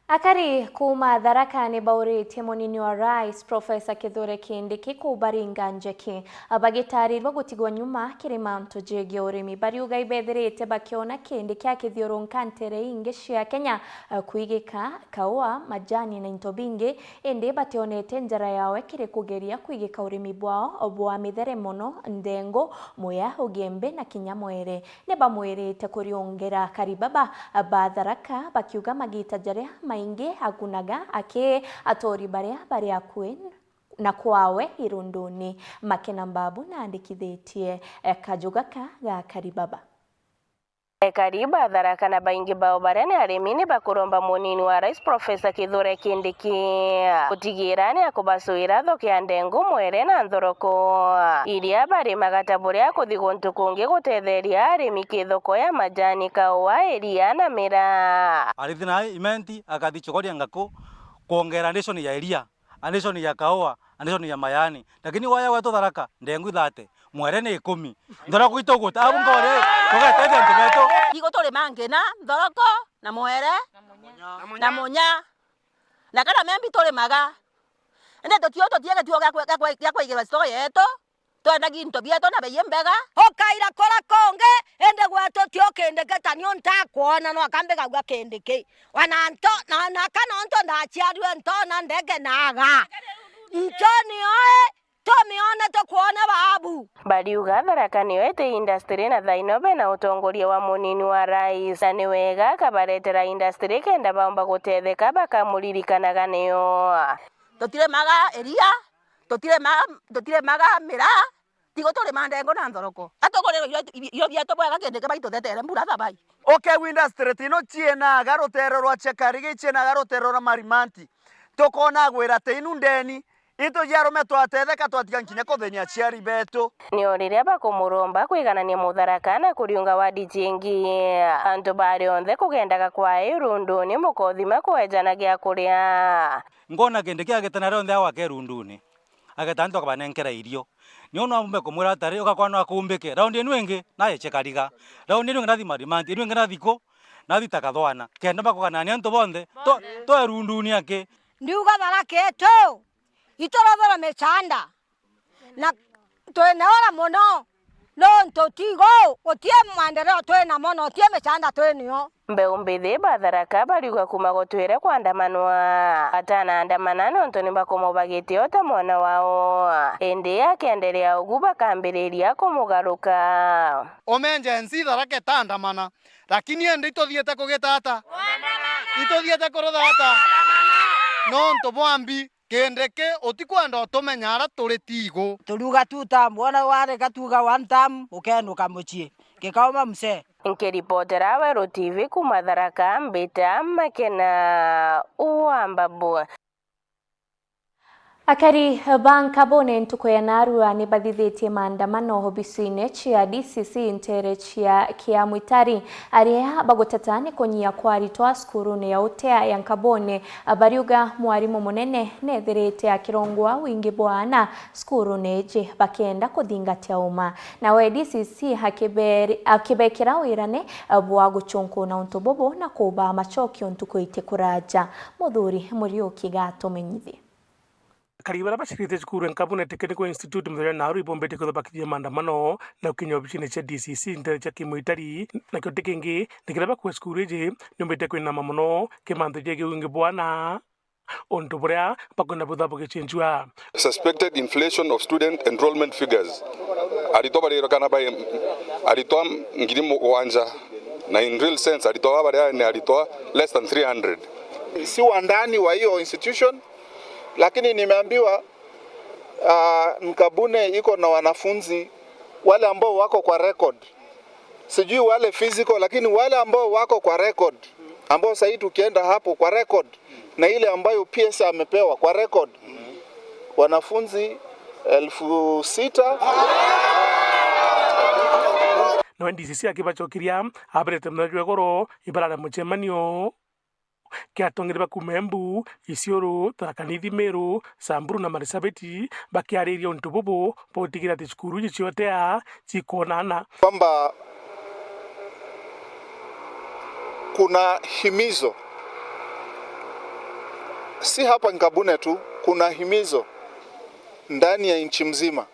Akari kuuma Tharaka ni bauritie munini wa Rais, Professor Kithure Kindiki, kubaringa njeki, bagitarirua gutigwa nyuma kiri mantu jegie urimi. Bariuga ibethirite bakiona Kindiki akithiurunka ntere ingi cia Kenya, eh, kwigika kaua, majani na into bingi, indi bationete njara yawe kiri kugeria kwigika urimi bwao bwa mithere mono, nthengu, muya, ugiembe na kinya mwere. Ni bamwirite kuriungera akari baba ba Tharaka, bakiuga magita jaria maingi akunaga aki aturi baria bari akui na kwawe irunduni. Makena Mbabu naandikithitie, eh, kaju gaka ga akari baba. Ekari ba Tharaka na baingi bao baria ni arimi ni bakuromba munini wa rais Professor Kithure Kindiki gutigira ni akubacuira thoko ya ndengu, mwere na nthoroko iria barimaga, ta buria akuthi guntu kungi gutetheria arimi ki thoko ya majani, kaua, iria na miraa. Arithi nae Imenti akathi Chogoria Ngaku kwongera nation ya iria, a nation ya kaua, a nation ya mayani. Lakini waya wetu Tharaka, ndengu ithate, mwere ni ikumi. Nthoroko ituguta, abu ngore, tugeteja antu betu. Igo turima ngina, nthoroko, na mwere, na munya. Na kana membi turimaga. Indi tutio, tutie gituo gia kwe-, gia kwe-, gia kwigirwa store yetu. Twendagia into bietu na bei imbega. Ukaira kura kungi, indi gwetu ti ukindiki ta niu ntakwona, no akambigagua kindiki. Wana nto, na, na kana untu ndaciarirwe ntona ndege naga. Nchoni oe, tumione tukwona babu. Bariuga Tharaka niyo iti industry na thaino bena utongoria wa munini wa rais, na ni wega akabaretera industry kenda baumba gutetheka bakamuririkanaga niyo. Tutirimaga iria, tutirimaga, tutirimaga miraa, tigo turima ndengu na nthoroko. Atugurirwe irio, irio bietu bwega kindi kibai tuthetere mbura thabai. Ukegua industry tino ciinaga rutere rwa Chekarigi, ciinaga rutere rwa Marimanti. Tukona gwira teinu ndeni, itu ji arume twatetheka twatiga nkinya kuthenia aciari betu. Nio riria bakumuromba kwiganania Mutharaka na kuriunga wadi cingi. Antu bari onthe kugendaga kwae irunduni mukothima kwejana gia kuria. Ngona kindi kia gitana rionthe agwaka irunduni. Ageta antu akabanenkera irio. Niu no mbumbe kumwira atari, ugakora no akumbike. Raundi inu ingi, naye Chekariga. Raundi inu ingi nathi Marimanti, inu ingi nathi ku, nathi Takathwana. Kenda bakuganania antu bonthe, to, to irunduni aki. Ndiuga Tharaka itu, ituruthure michanda. Na twina ura muno. Nontu tigo, guti maendeleo twina mo, na uti michanda twinio. Mbeu mbithi ba Tharaka bariuga kuma gutwire kwandamanwa. Atanaandamana nontu ni bakumuba gitio ta mwana wao. Indi akenderea ugu bakambiriria kumugaruka. Umenje N C Tharaka itaandamana, lakini indi ituthiite kugita ata? Ituthiite kurutha ata? Nontu bwa mbi. Kindiki utikwenda utumenya ara turi tigo. Turiuga two term, wona warega tuuga one term, ukenuka mucii. Gikauma mzee. Nkiripotera Weru T V kuma Tharaka, mbita Makena wa Mbabu. Akari ba Nkabune ntuku ya narua ni bathithitie maandamano obisine cia D C C ntere cia Kiamwitari, aria baguteta ni kunyia kwa aritwa cukurune ya Utea ya Nkabune. Bariuga mwarimu munene neethirite akirongwa wingi bwa aana cukurune iji bakenda kuthingatia uma. Nawe D C C akiberi-, akibekira wirane bwa guchunkuna untu bubu na kubaa macokio ntuku iti kuraja. Muthuri Muriuki gatumenyithie. Akari baria bacirite cukuru ya Nkabune Technical Institute muthenya wa narua ibombete kwithirwa bakithithia maandamano na gukinya obisine cia D C C ntere cia Kimwitari, nakio ti kingi ni kiria bakuuga cukuru iji niumbite kwinama mono ki mantu jegie wingi bwa aana, untu buria bakwenda bwithirwa bugicenjua. Suspected inflation of student enrollment figures. Aritwa baririkana bai aritwa ngiri mugwanja, na in real sense aritwa baba baria ni aritwa less than three hundred. Si wa ndani wa hiyo institution, lakini nimeambiwa, ah, Nkabune iko na wanafunzi wale ambao wako kwa record. Sijui wale physical, lakini wale ambao wako kwa record, ambao sahii tukienda hapo kwa record, na ile ambayo P S amepewa kwa record, wanafunzi elfu sita. Nawe D C C akibacokeria, aberete muthenya jwa igoro ibarare mucemanio. Kiatongeri ba kuuma Embu, Isiolo, Tharaka Nithi, Meru, Samburu na Marsabit bakiariria untu bubu bwa gutigira ati cukuru iji cia Utea cikwonana. Kwamba kuna himizo, si hapa Nkabune tu, kuna himizo ndani ya nchi mzima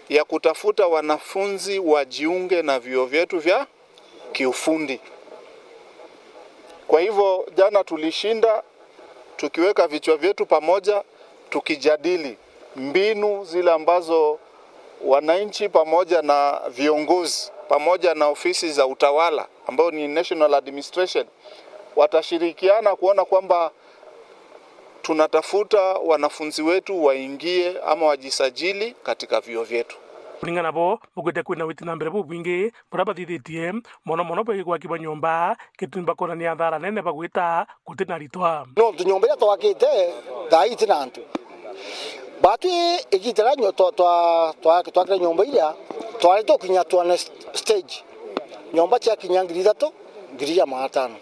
ya kutafuta wanafunzi wajiunge na vyuo vyetu vya kiufundi. Kwa hivyo, jana tulishinda tukiweka vichwa vyetu pamoja, tukijadili mbinu zile ambazo wananchi pamoja na viongozi, pamoja na ofisi za utawala, ambao ni National Administration, watashirikiana kuona kwamba tunatafuta wanafunzi wetu waingie ama wajisajili katika vyuo vyetu. Kuringana nabo, bugwite kwina witi na mbere bubwingi buria bathithitie, mono mono bwigi gwakibwa nyomba, gitumi bakonania athara nene bagwita guti na aritwa. Nontu nyomba iria twakite thaa ii iti na antu. Batwi igita riria nyo-, twa-, twa-, twa-, twakire nyomba iria, twari tukinya twane st-, stage. Nyomba ciakinya ngiri ithatu, ngiri ijana magana atano.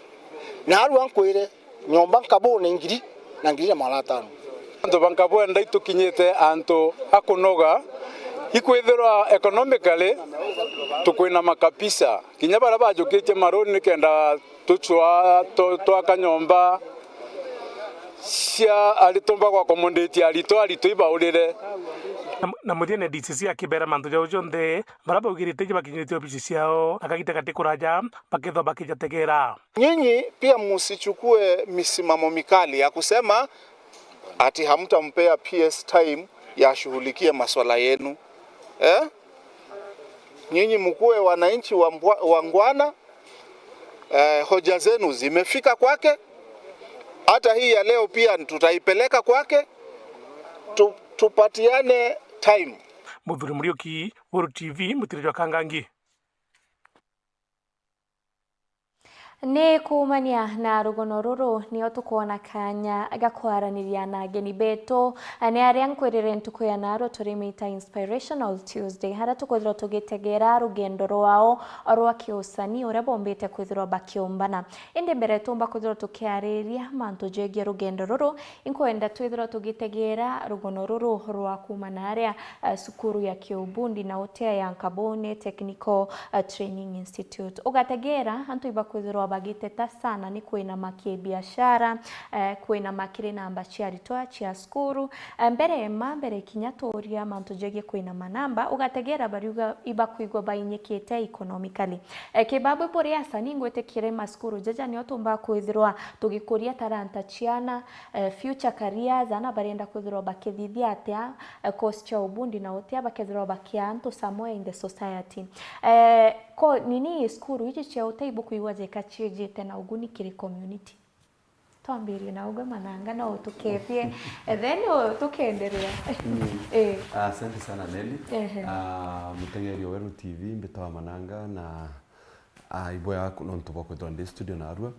Na arua nkwire, nyomba nkabune ngiri na ngiri na magana atano. Antu ba Nkabune itukinyite antu a kunoga, ikwithirwa economically tukwinama kabisa. Kinya baria bajukitie maruni nikenda tucwa tu-, twaka nyomba cia aritwa ba gwa accommodate aritwa, aritwa ibaurire. Na, na muthiene D C C akibera mantu jau jonthe, baria baugirite ibakinyiritie obici ciao, na kagita gati kuraja, bakethwa bakijategera. Nyinyi pia msichukue misimamo mikali ya kusema ati hamtampea P S time ya ashughulikie maswala yenu. Eh? Nyinyi mkuwe wananchi wa mbwa-, wangwana, eh, hoja zenu zimefika kwake. Hata hii ya leo pia tutaipeleka kwake. Tu-, tupatiane time. Muthuri Muriuki, Weru T V, Mutiri jwa Kangangi. Ni kuumania na rugono ruru, nio tukwona kanya ga kwaraniria na ageni betu, ni aria nkwirire ntuku ya naarua turimita Inspirational Tuesday, haria tukwithirwa tugitegera rugendo rwao rwa kiusanii uria bombite kwithirwa bakiumbana. Indi mbere tuumba kwithirwa tukiariria mantu jegie rugendo ruru, inkwenda twithirwa tugitegera rugono ruru rwa kuuma na aria, eh, cukuru ya kiubundi na utia ya Nkabune Technical, eh, Training Institute. Ugategera antu ibakwithirwa bagiteta sana ni kwinama kibiashara, eh, kwinama kiri namba cia aritwa cia cukuru. Eh, mbere ma mbere kinya tuuria mantu jegie kwinama namba, ugategera bariuga ibakwigua bainyikite economically. Eh, kibabu buri asa, ni ngwitikire macukuru jaja nio tumba kwithirwa tugikuria taranta ciana, eh, future careers, ana barenda kwithirwa bakithithia atia, eh, course cia ubundi na utia bakethirwa bakia antu somewhere in the society. Eh, ko nini cukuru iji cia utia ibukwigua jeka ciijite na uguni kiri community? Twambirie na ugwe Mananga, no utukethie, eh, then u-, tukenderea. Mm. Eh. Asante sana Nelly. Ehe. Ah, muteng'eri wa Weru T V, mbitawa Mananga na, ah, iboya nontu bwa kwithirwa ndi studio narua.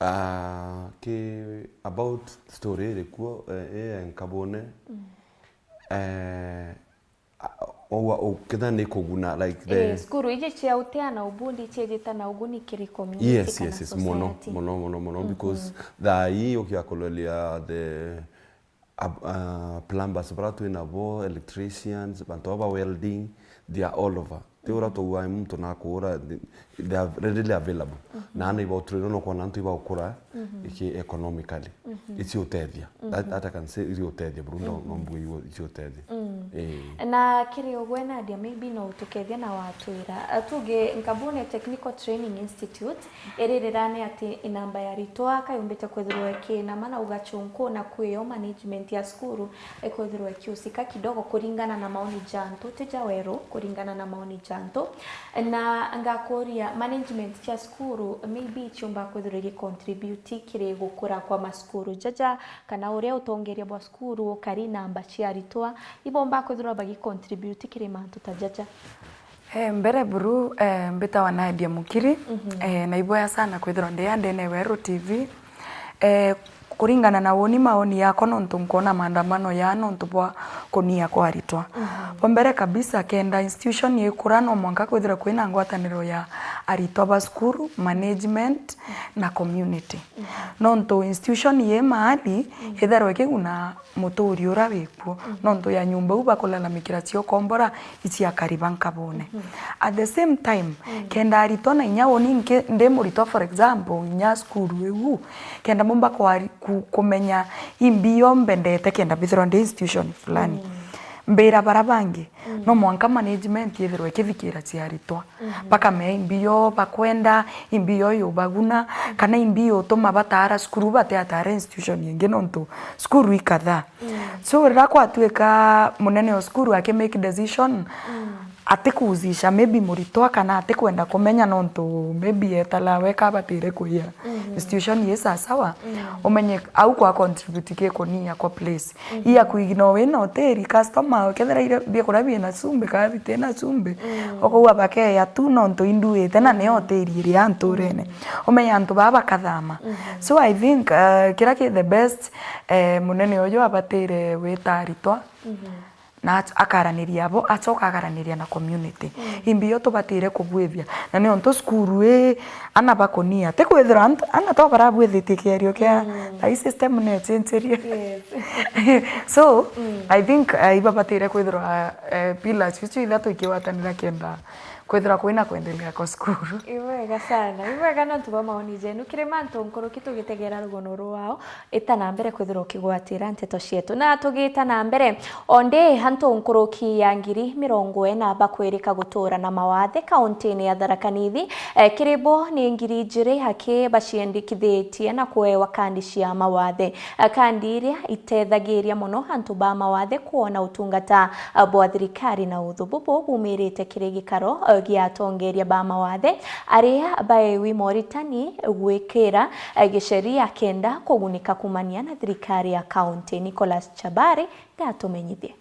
Ah, ki about story iri kuo, eh, eh, Nkabune. Mm. Eh, ah, owa, o, ketha ni kuguna, like, the Eh, cukuru iji cia utia na ubundi ciijite na uguni kiri community Yes, kana yes, yes, mono, society. Mono, mono, mono, mhm, because thaa ii ukia kuloria the, ab-, ah, plumbers bara twi nabo, electricians, bantu baba welding, they are all over. Ti uria, mhm, twauga muntu nakuura, they, they are readily available. Mhm. Na ana iba uturire no kwona antu iba ukura, mhm, iki economically. Mhm. Ici utethia. That, mhm, that I can say ici utethia, buru no, mhm, no mbuge ici utethia. Mm. Eh. Na kiri ugwe Nadia, maybe no utukethia na watwira. Ah, tuge Nkabune Technical Training Institute, iririra ni ati inamba ya aritwa kayumbite kwithirwa ikinama na ugachunku na kwio management ya cukuru ikwithirwa ikiusika kidogo kuringana na maoni ja antu, ti ja Weru, kuringana na maoni ja antu. Na ngakuria, management cia cukuru maybe ciumba kwithirwa igicontribute kiri gukura kwa macukuru jaja, kana uria utongeria bwa cukuru ukari namba cia aritwa, ibomba kwithirwa bagicontribute kiri mantu ta jaja? Eh, mbere buru, eh, mbitawa Nadia Mukiri, mhm, eh, na iboya sana kwithirwa ndi a ndene ya Weru T V. Eh, kuringana na woni maoni yakwa, nontu nkwona maandamano ya nontu bwa kunia kwa aritwa. Mhm. Bwa mbere kabisa, kenda institution ikura, no mwanka kwithirwa kwina ngwataniro ya aritwa ba cukuru, management, na community. Mhm. Nontu institution yi mahali, mhm, itherwe ikiguna muturi uria wikuo, mhm, nontu ya nyumba iu bakulalamikira cia ukombora ici akari ba Nkabune. Mhm. At the same time, mhm, kenda aritwa na inya uni nki-, ndi muritwa, for example, inya cukuru iu, kenda mumba kwari-, ku-, kumenya imbi yo mbendete kenda mbithirwa ndi institution fulani. Mhm. Mbira bara bangi, mm, no mwanka management yithirwe ikithikira cia aritwa. Mhm. Bakamea imbi yo bakwenda, imbi yo yubaguna, kana imbi yutuma bataara cukuru batiataara institution ingi nontu cukuru ikathaa. Mm. So, riria kwatuika munene o cukuru aki make decision, mm, atikuzisha maybe muritwa kana atikwenda kumenya nontu maybe etala we kabatire kuiya institution yi sasawa, umenye au kwa contribute gikunia kwa place. Iya kuigina wina hoteli, customer, kethira ire biakuria bina chumbi kana bitina chumbi, ukauga bakeya tu nontu induite na ni hoteli iri anturene. Umenye antu baa bakathama. So I think, uh, kiria ki the best, eh, munene uyu abatire wita aritwa, na acho-, akaraniria abo, acoka akaraniria na community. Imbi yo tubatire kubwithia. Na niontu cukuru ii, ana bakunia. Ti kwithirwa ant-, ana to barabwithitie kierio kia, thaa ii system nechencherie. So, I think, eh, ibabatire kwithirwa, eh, pillars icio ithatũ ikigwatanira kenda kwithirwa kwina kwendelea kwa cukuru. Ibwega sana. Ibwega nontu bwa maoni jenu. Kiri mantu nkuruki tugitegera rugono rwao. Ita na mbere kwithirwa ukigwatira nteto cietu. Na tugita na mbere, o ndi antu nkuruki ya ngiri mirongo ina bakwirika gutura na mawathe kauntini ya Tharaka Nithi. Eh, kiri bo ni ngiri ijiri aki baciendikithitie na kuewa kandi cia mawathe. Eh, kandi iria itethagiria mono antu ba mawathe kwona utungata, eh, bwa thirikari na uthu. Bubu bumirite kiri gikaro, eh, gia atongeria ba mawathe aria baewi moritani gwikira eh, giceria kenda kugunika kumania na thirikari ya kaunti. Nicholas Chabari ndatumenyithie.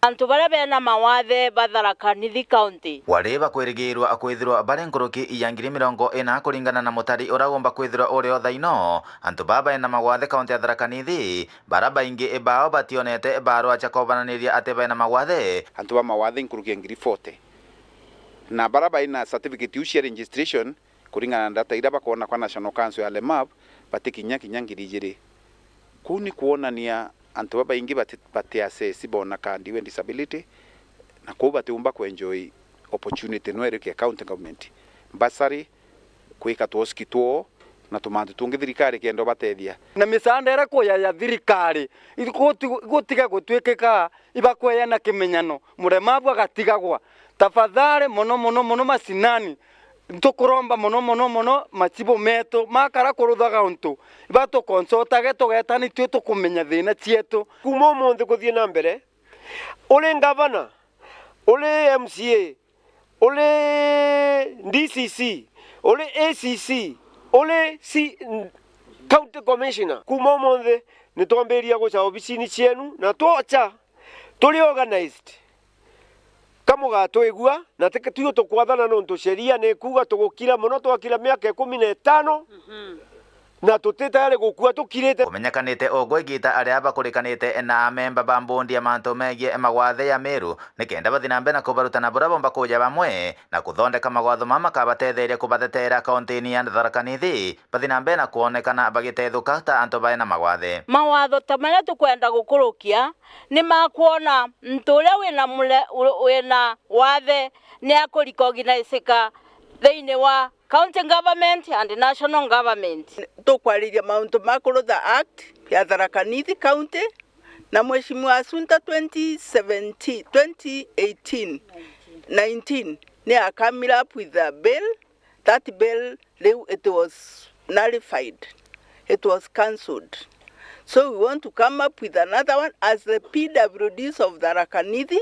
Antu baria bena mawathe ba Tharaka Nithi County. Wari bakwirigirwa kwithirwa bari nkuruki ya ngiri mirongo ina kuringana na mutari uria umba kwithirwa uri o thaino. Antu baa bena mawathe kaunti ya Tharaka Nithi, bara baingi bao bationete barua cia kubananiria ati bena mawathe. Antu ba mawathe nkuruki ya ngiri forty. Na bara baina certificate iu cia registration, kuringana na data iria bakwona kwa National Council ya Alemavu, batikinya kinya ngiri ijiri. Kuu ni kwonania antu babaingi bati-, bati access bona kandi we disability, na kuu batiumba kuenjoy opportunity no iri kia county government, bursary, kwika twoski twoo, na tumantu tungi thirikari kenda ubatethia. Na misaanda iria kuya ya thirikari, iguti-, igutiga gutwikika ibakweya na kimenyano, muremavu agatigagwa. Tafadhali, mono, mono, mono macinani, tukuromba mono, mono, mono, macibu metu, makara kuruthaga untu, ibatukonsotage, tugetani tui tukumenya thina cietu. Kuma umunthi kuthii na mbere, uri ngavana, uri M C A, uri D C C, uri A C C, uri C-, County Commissioner, kuma umunthi nitwambiria guca obicini cienu, na twocha turi organized. Ka mugatwigua, na ti tuo tukwathana nontu sheria ni ikuuga tugukira mono twakira miaka ikumi na itano, na tuti tayari gukua tukirite. Kumenyekanite ugwe igita aria bakurikanite na amemba ba mbondi ya mantu megie mawathe ya Meru, nikenda bathi na mbere na kubaruta na buria bomba kuja bamwe na kuthondeka mawatho mama makabatetheria kubatheteera kauntini ya Tharaka Nithi, bathi na mbere na kwonekana bagitethuka ta antu baina mawathe. Mawatho ta maria tukwenda gukurukia ni ma kwona muntu uria wina mule-, u-, wina wathe ni akurecognisika thiini wa county government and national government. Tukwariria mauntu ma kurutha Act ya Tharaka Nithi County na Mheshimiwa Assunta twenty seventeen, twenty eighteen, nineteen, ni a come up with a bill. That bill, riu it was nullified, it was cancelled. So we want to come up with another one as the P W Ds of Tharaka Nithi,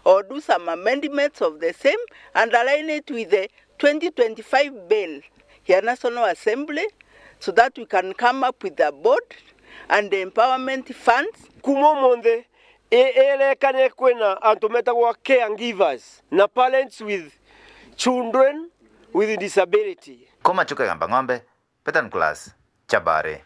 or do some amendments of the same and align it with the twenty twenty-five bill ya National Assembly, so that we can come up with a board and empowerment funds. Kuma umunthi, i-, irekane kwina antu metagwa caregivers na parents with children with disability. Kuma Chuka Igamba Ng'ombe, Peter Nicholas, Chabari.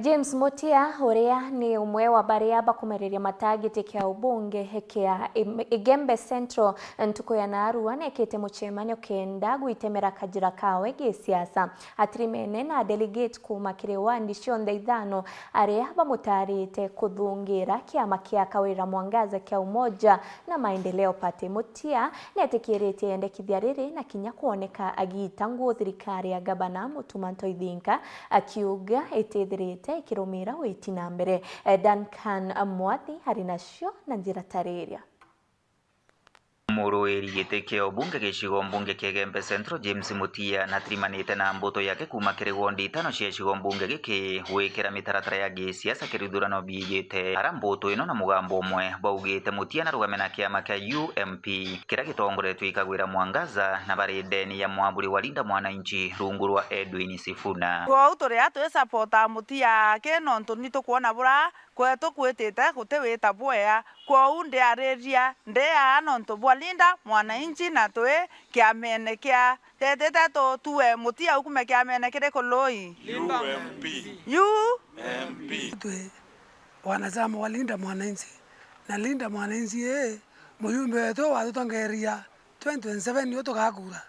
James Mutia, uria ni umwe wa baria bakumereria matagiti kia ubunge kia Im-, Igembe Central, ntuku ya narua nekite mucemanio kenda gwitemera kajira kawe gi siasa. Atirimene na delegate kuuma kiri wandi cionthe ithano aria bamutarite kuthungira kiama kia Kawira Mwangaza kia Umoja na Maendeleo Party. Mutia netikiritie yendekithia riri na kinya kwoneka agiita nguu thirikari ya Gavana Mutuma Ntoithinka, akiuga itithirite ikirumira witi na mbere. Duncan Mwathi ari nacio na njira tariria. Muruiri giti kia ubunge gicigo mbunge kia Igembe Central, James Mutia, natirimanite na mbuto yake kuuma kiri wondi itano cia gicigo mbunge giki gwikira mitaratara ya gisiasa kiri ithurano biijite, ara mbuto ino na mugambo umwe baugite Mutia narugame na kiama kia U M P kiria gitongoretue i Kawira Mwangaza na bari ndeni ya mwaburi wa Linda Mwananchi rungu rwa Edwin Sifuna. Kwou turi a twi supporta Mutia aki nontu ni tukwona bura kwetu kwitite guti wita bwea. Kwou ndiariria ndi aa nontu bwa Linda Mwananchi na twi kiamene kia tetite tutue Mutia ukume kiamene kiriku lui? U M P. U M P. Twi wanachama wa Linda Mwananchi, na Linda Mwananchi ii mujumbe wetu watutongeria twenty twenty-seven niu tugakura,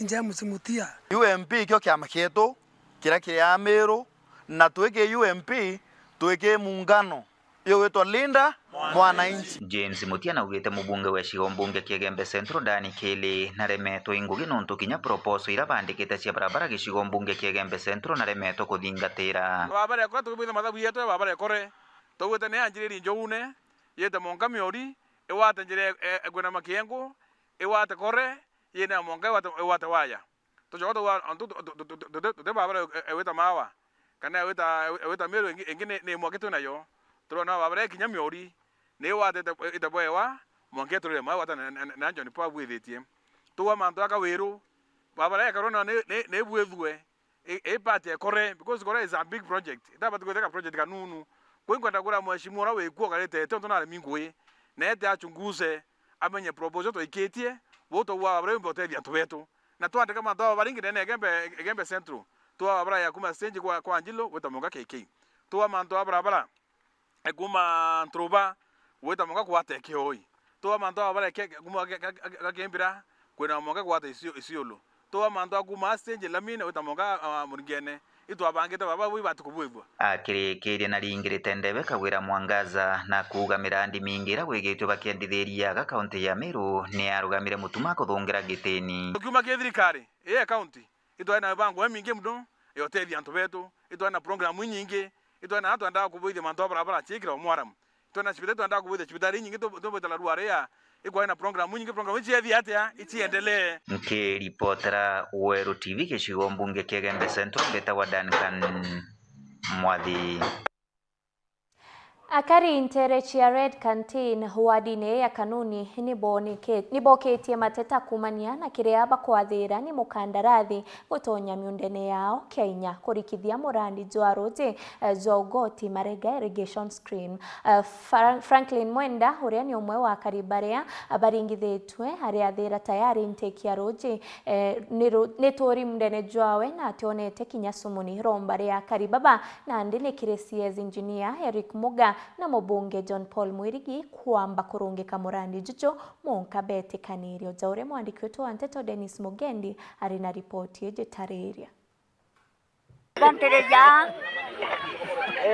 i James Mutia. U M P ikio kiama kietu kiria kiri Amiru, na twi ki U M P twi ki muungano yugwitwa Linda Mwananchi. James Mutia naugite mubunge wa gicigo mbunge kia Igembe Central, Dan Kili, naremetwe i ngugi nontu kinya proposal iria bandikite cia barabara gicigo mbunge kia Igembe Central naremetwe kuthingatira. Barabara ikore, tukibwitha mathabu yetu ya barabara ikore, tugwite ni anjiriri Njoune, yite monka Miori, igwate njira e-, e-, ekwinama Kiengu, igwate Kore, yine ya monka igwate, igwate waya. Tucoka tugwa, antu tu-, tu-, tu-, tu-, tu-, tuti barabara e-, e-, ewita Mawa, kana ewita, e-, ewita Miru ingi, ingi ni, ni mwaki twi nayo. Turona barabara ikinya Miori, ni igwatite, ite bwewa, mwanka iturire Mawa gwata na, na, na John Paul abwithitie. Tugwa mantu ja Kawiru, barabara ikarwa nayo ni, ni, ni ibwithue, i, i part ya Kore, because Kore is a big project. Itabati gwiteka project kanunu. Kwi nkwenda kwira mheshimiwa uria wikuo ukarite ete, untu naremi ngui, na ete achunguze, amenye proposal twaikitie, buu tugwa barabara yumbe utethia antu betu. Na twandika mantu aba baringi ndene ya Igembe, Igembe Central. Twa barabara ya kuma stage kwa, kwa Anjilo, gwita monka K K. Twa mantu a barabara, e, kuma Nturuba, gwita monka gwata Kioi. Twa mantu a barabara ke, kuma ga, ga, ga, ga Kimbira, kwina monka gwata Isio-, Isiolo. Twa mantu a kuma stage Lamine, gwita monka, a, Muringene. Itwabangite baba bui batukubwithua. Akirikiria na ringirite ndebe Kawira Mwangaza na kuuga mirandi mingi iria gwigitue bakiendithiria aga kaunti ya Meru ni arugamire mutuma kuthungira gitini. Tukiuma ki thirikari ii ya kaunti, itwari na mibango imingi mono ya utethia antu betu, itwari na program inyingi, itwari na antu endaga kubuithia mantu a barabara ciikirwa mwaramu. Twina cibitari, twendaa kubwithia cibitari inyingi, tu-, tubwita Larua aria ikwari na program inyingi, program ici ciethia atia, iciendelee. Nkiripotera Weru T V gicigo mbunge kia Igembe Central, mbitagwa Duncan Mwathi. Akari ntere cia Red Canteen wardini ya Kanuni niboneke-, nibokitie mateta kumania na kiria bakwathira ni mukandarathi gutonya miundene yao kia inya kurikithia murandi jwa ruji, eh, jwa Ugoti Marega Irrigation Scheme. Eh, Fra-, Franklin Mwenda, uria ni umwe wa akari baria baringithitue, ariathira tayari ntiki ya ruji, eh, ni ru-, ni turi mundene jwawe na ationete kinya sumuni. Romba ria akari baba nandi ni kiri C S engineer Eric Muga na mubunge John Paul Mwirigi kwamba kurungika murandi juju munka betikanirio. Ja uria mwandiki wetu wa nteto Dennis Mugendi ari na ripoti iji tariria. Gantiriria,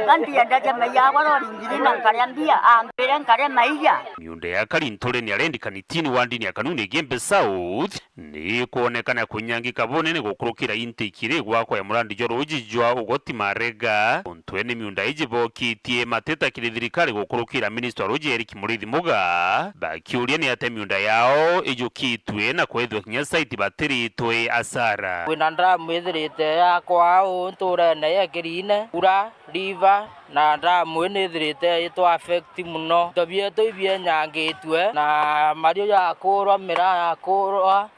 gantiendetie maiya akwa rori ngirima nkaria mbia, ambire nkaria maiya. Miunda ya Karinture ni arendi kanitini wa ndini ya Kanuni Igembe South ni kwonekana kunyangika bunene gukurukira intake iri gwakwa ya murandi jwa ruji jwa Ugoti Marega. Untu ene miunda iji bokitie mateta kiri thirikari gukurukira minista wa ruji Eric Muriithi Muga, bakiuria ni atia miunda yao ijukitue na kwethwa kinya site batiritwe asara. Kwina ndamu ithirite yakwa au nturene ya Kirine, ura, river, na ndamu ii nithirite itu affect muno. Into bietu ibienyangitue na mario yakurwa, miraa yakurwa,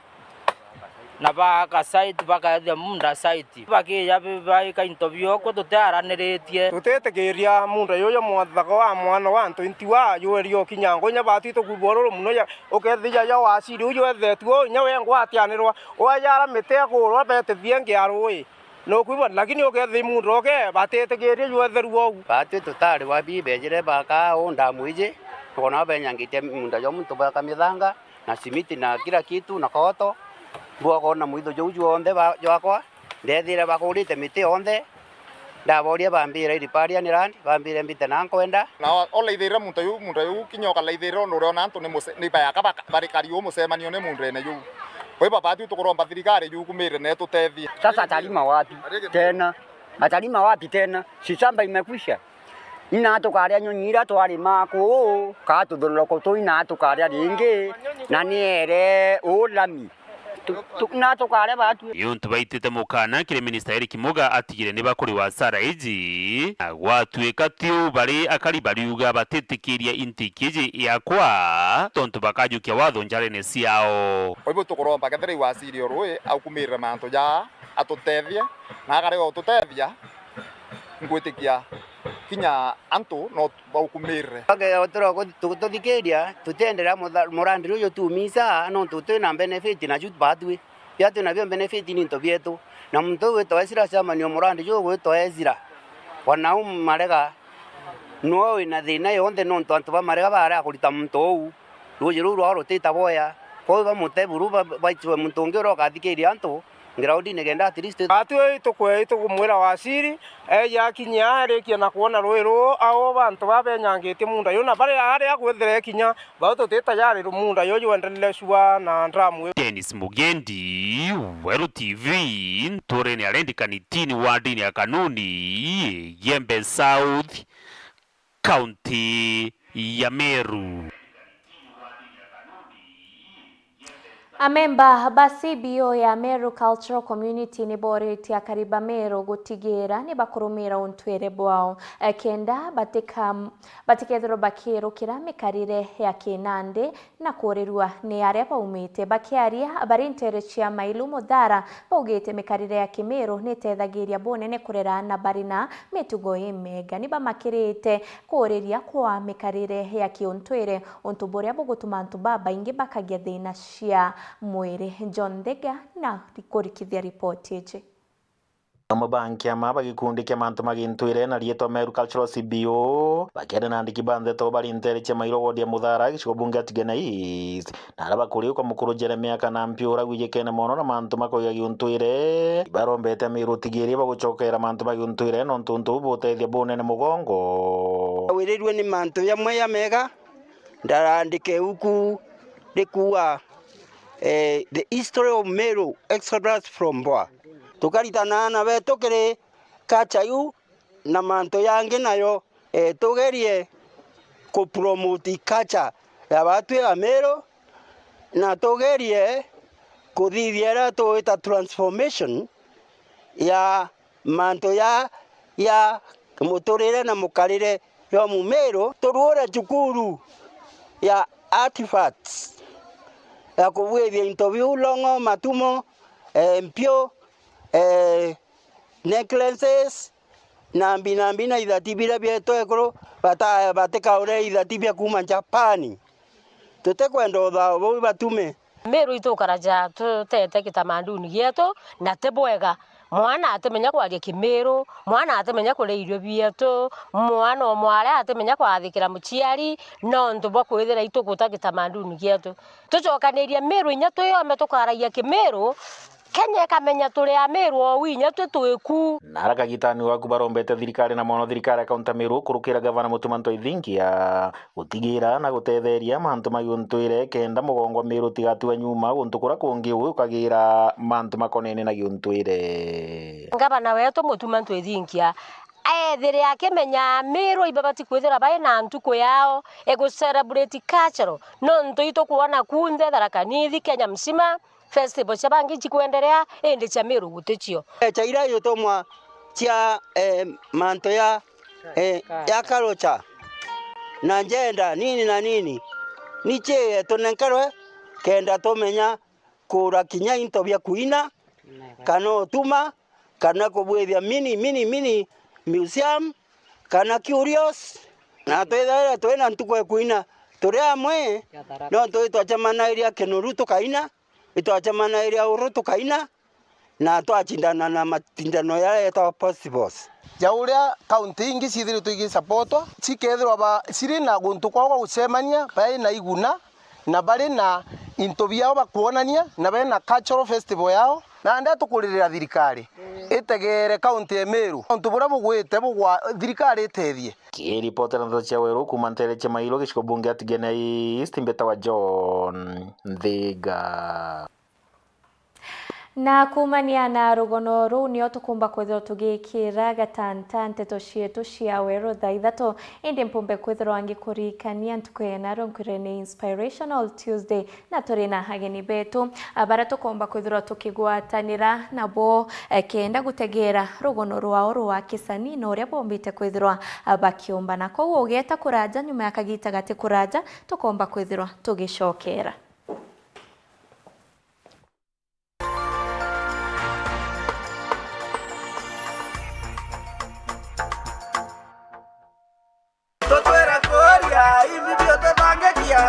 na baaka site, bakethia munda site. Bakija bi-, baika into biokwo tutiaraniritie. Tutitikiria munda yuyu muthaka wa mwana wa twenty wa yueria ukinya ngo, inya batwi tukubua ruru muno, ya, ukethia ya wasiri uyu ethetue, inya we ngwatianirwa, wajara miti akurwa, betithie ngia rui. Nukwigua, lakini ukethia munda uke, batitikiria yu etheru ou. Batwi tutari babi bejire baka uu ndamu iji, tukona benyangitie munda jwa muntu baka mithanga, na simiti na kila kitu na koto, mbua kwona mwitho jau juonthe ba-, jwakwa, ndethire bakurite miti yonthe, ndaboria bambire riparian land, bambire mbite na nkwenda. Na o-, olaithirira muntu yu, muntu yu kinya ukalaithirira undu uriona antu ni muse-, ni bayaka baka-, barikari u mucemanio ni mundene yu. Kwi baba tu tukuromba thirikari yukumire na itutethie. Sasa talima wapi tena? Atalima wapi tena? Si shamba imekwisha? Ina tukaria nyonyi ira twarima kuu, kaa tuthururoko tuu ina tukaria ringi. Na ni ere uu lami. Tu- tu- na tukare batu. Niuntu baitite mukana kiri minista Eric Muga atigire ni bakuri wa hasara iji, na gwatuika tiu bari akari bariuga batitikiria intiki iji iakwa, tontu bakajukia watho njarene ciao. Kwa hivyo tukuromba kethira iwasiri o rui aukumirire mantu jaa, atutethie, na akarega gututethia, ngwitikia kinya antu no baukumirire. Oke, turo ku-, tu-, tuthikiria, tutienderea mutha-, murandi juju tuumisa, nontu twina benefit na ju batwi. Bia twinabio benefit ni into bietu. Na muntu uu witwa Ezra chairman o murandi juju gwitwa Ezra. Wanau Marega, niwe wina thina yonthe nontu antu ba Marega baria kurita muntu uu. Ruuji ruu rwao rutita bwea. Kwou bamute buru ba-, baitwe muntu ungi uria ukathikiria antu, ground nikenda at least. Atwi tukwe-, tukumwira waziri, eeje akinyia arikia na kwona rui ruu, au bantu baa benyangitie munda yu, na baria aria agwithire kinya, bau tuti tayari munda yu jwenderere cua na dramu iu. Dennis Mugendi, Weru T V, nturene ya Lendi Kanitini, wardini ya Kanuni, Igembe South, kaunti ya Meru. Amemba ba C B O ya Meru Cultural Community ni boritie akari ba Meru gutigira ni bakurumira untwire bwao, eh, kenda batika-, batikethirwe bakirukira mikarire ya kinandi na kuurirua ni aria baumite. Bakiaria bari nteere cia Mailu Muthara, baugite mikarire ya Kimiru ni itethagiria bunene kurera na bari na mitugo imega. Ni bamakirite kuuriria kwa mikarire ya kiuntwire, untu buria bugutuma antu babaingi bakagia thina cia mwiri. John Ndega na kurikithia ripoti iji. Amwe ba nkiama ba gikundi kia mantu ma gintwire na riitwa Meru Cultural C B O, bakiaria na andiki ba ndeto bari nteere cia Mailu ward ya Muthara, gicigo bunge ya Tigania East, na aria bakuriukwa mukuru Jeremia Kanampiu uria gwijikene mono na mantu ma kuiga giuntwire, ibarombete Amiru utigiria bagucokera mantu ma giuntwire, nontu untu buu butethia bunene mugongo. Wirirue ni mantu jamwe jamega, ndarandike uku rikuuga, eh, The History of Meru Exodus from Boa. Tukaritana na betu kiri culture iu na mantu jangi nayo, eh, tugerie ku promote culture ya batwi Amiru, na tugerie kuthithia iria tugwita transformation ya mantu ja, ja muturire na mukarire jwa Mumiru. Turuure cukuru ya artifacts ya kubwithia into biu, long'o, matumo, eh, mpiu, eh, necklaces, na mbi, na mbi na ithati biria bietu ekuru bata-, batikaure ithati bia kuuma Japani. Tutikwenda uthao buu batume. Miru itukaraja tutete kitamaduni gietu, na ti bwega. Mwana atimenya kwaria Kimiru, mwana atimenya kuria irio bietu, mwana o mware atimenya kwathikira muciari, nontu bwa kwithira ituguta kitamaduni gietu. Tucokanirie Miru inya twi yome tukaragia Kimiru, Kenya ikamenya turi Amiru ou inya twi twiku. Na ara kagitani waku barombete thirikari na mono thirikari ya kaunti ya Miru kurukira gavana Mutuma M'Ethingia gutigira na gutetheria mantu ma giuntwire kenda mugongo wa Miru utigatigwe nyuma guntu kuria kungi ukagira mantu makonene na giuntwire. Ngavana wetu Mutuma M'Ethingia ethire akimenya Miru ibabati kwithira bai na ntuku yao e gucelebrate cultural, nontu itukwona kunthe Tharaka Nithi, Kenya mzima, festival cia bangi cikwenderea, indi cia Miru guticio. Echa iria itumwa cia, eh, mantu ya, eh, ya culture na gender nini na nini, ni cie tunenkerwe kenda tumenya kuura kinya into bia kuina, kana utuma, kana kubwithia mini, mini, mini museum, kana curios. Na twithaira twina ntuku ya kuina turi amwe, no twi twacemanairia Kinuru tukaina, itwacemanagiria uru tukaina, na twacindana na macindano jaria jetagwa Possibles. Ja uria kaunti ingi ciithiritwe igisapotwa, cikethirwa ba, ciri na guntu kwao gwa gucemania, bari na iguna, na bari na into biao bakwonania, na bari na cultural festival yao. Nandi tukuririra thirikari itegere kaunti ya Meru, untu buria bugwite bugwa, thirikari itethie. Kiripotera ndeto cia Weru kuuma ntere cia Mailu, gicigo bunge ya Tigania East, mbitawa John Nthiga. Na kuumania na rugono ruu, nio tukumba kwithirwa tugikira gatanta nteto cietu cia weru thaa ithatu. Indi mpumbe kwithirwa ngikuririkania ntuku ya naro nkwire ni Inspirational Tuesday, na turi na ageni betu, a, baria tukomba kwithirwa tukigwatanira nabo, e, kenda gutegera rugono rwao rwa kisanii na uria bombite kwithirwa, a, bakiumbana. Kwou ugeeta kuraja, nyuma ya kagita gati kuraja, tukomba kwithirwa tugicokera. Tutwira kuria, imbi biututhangikia.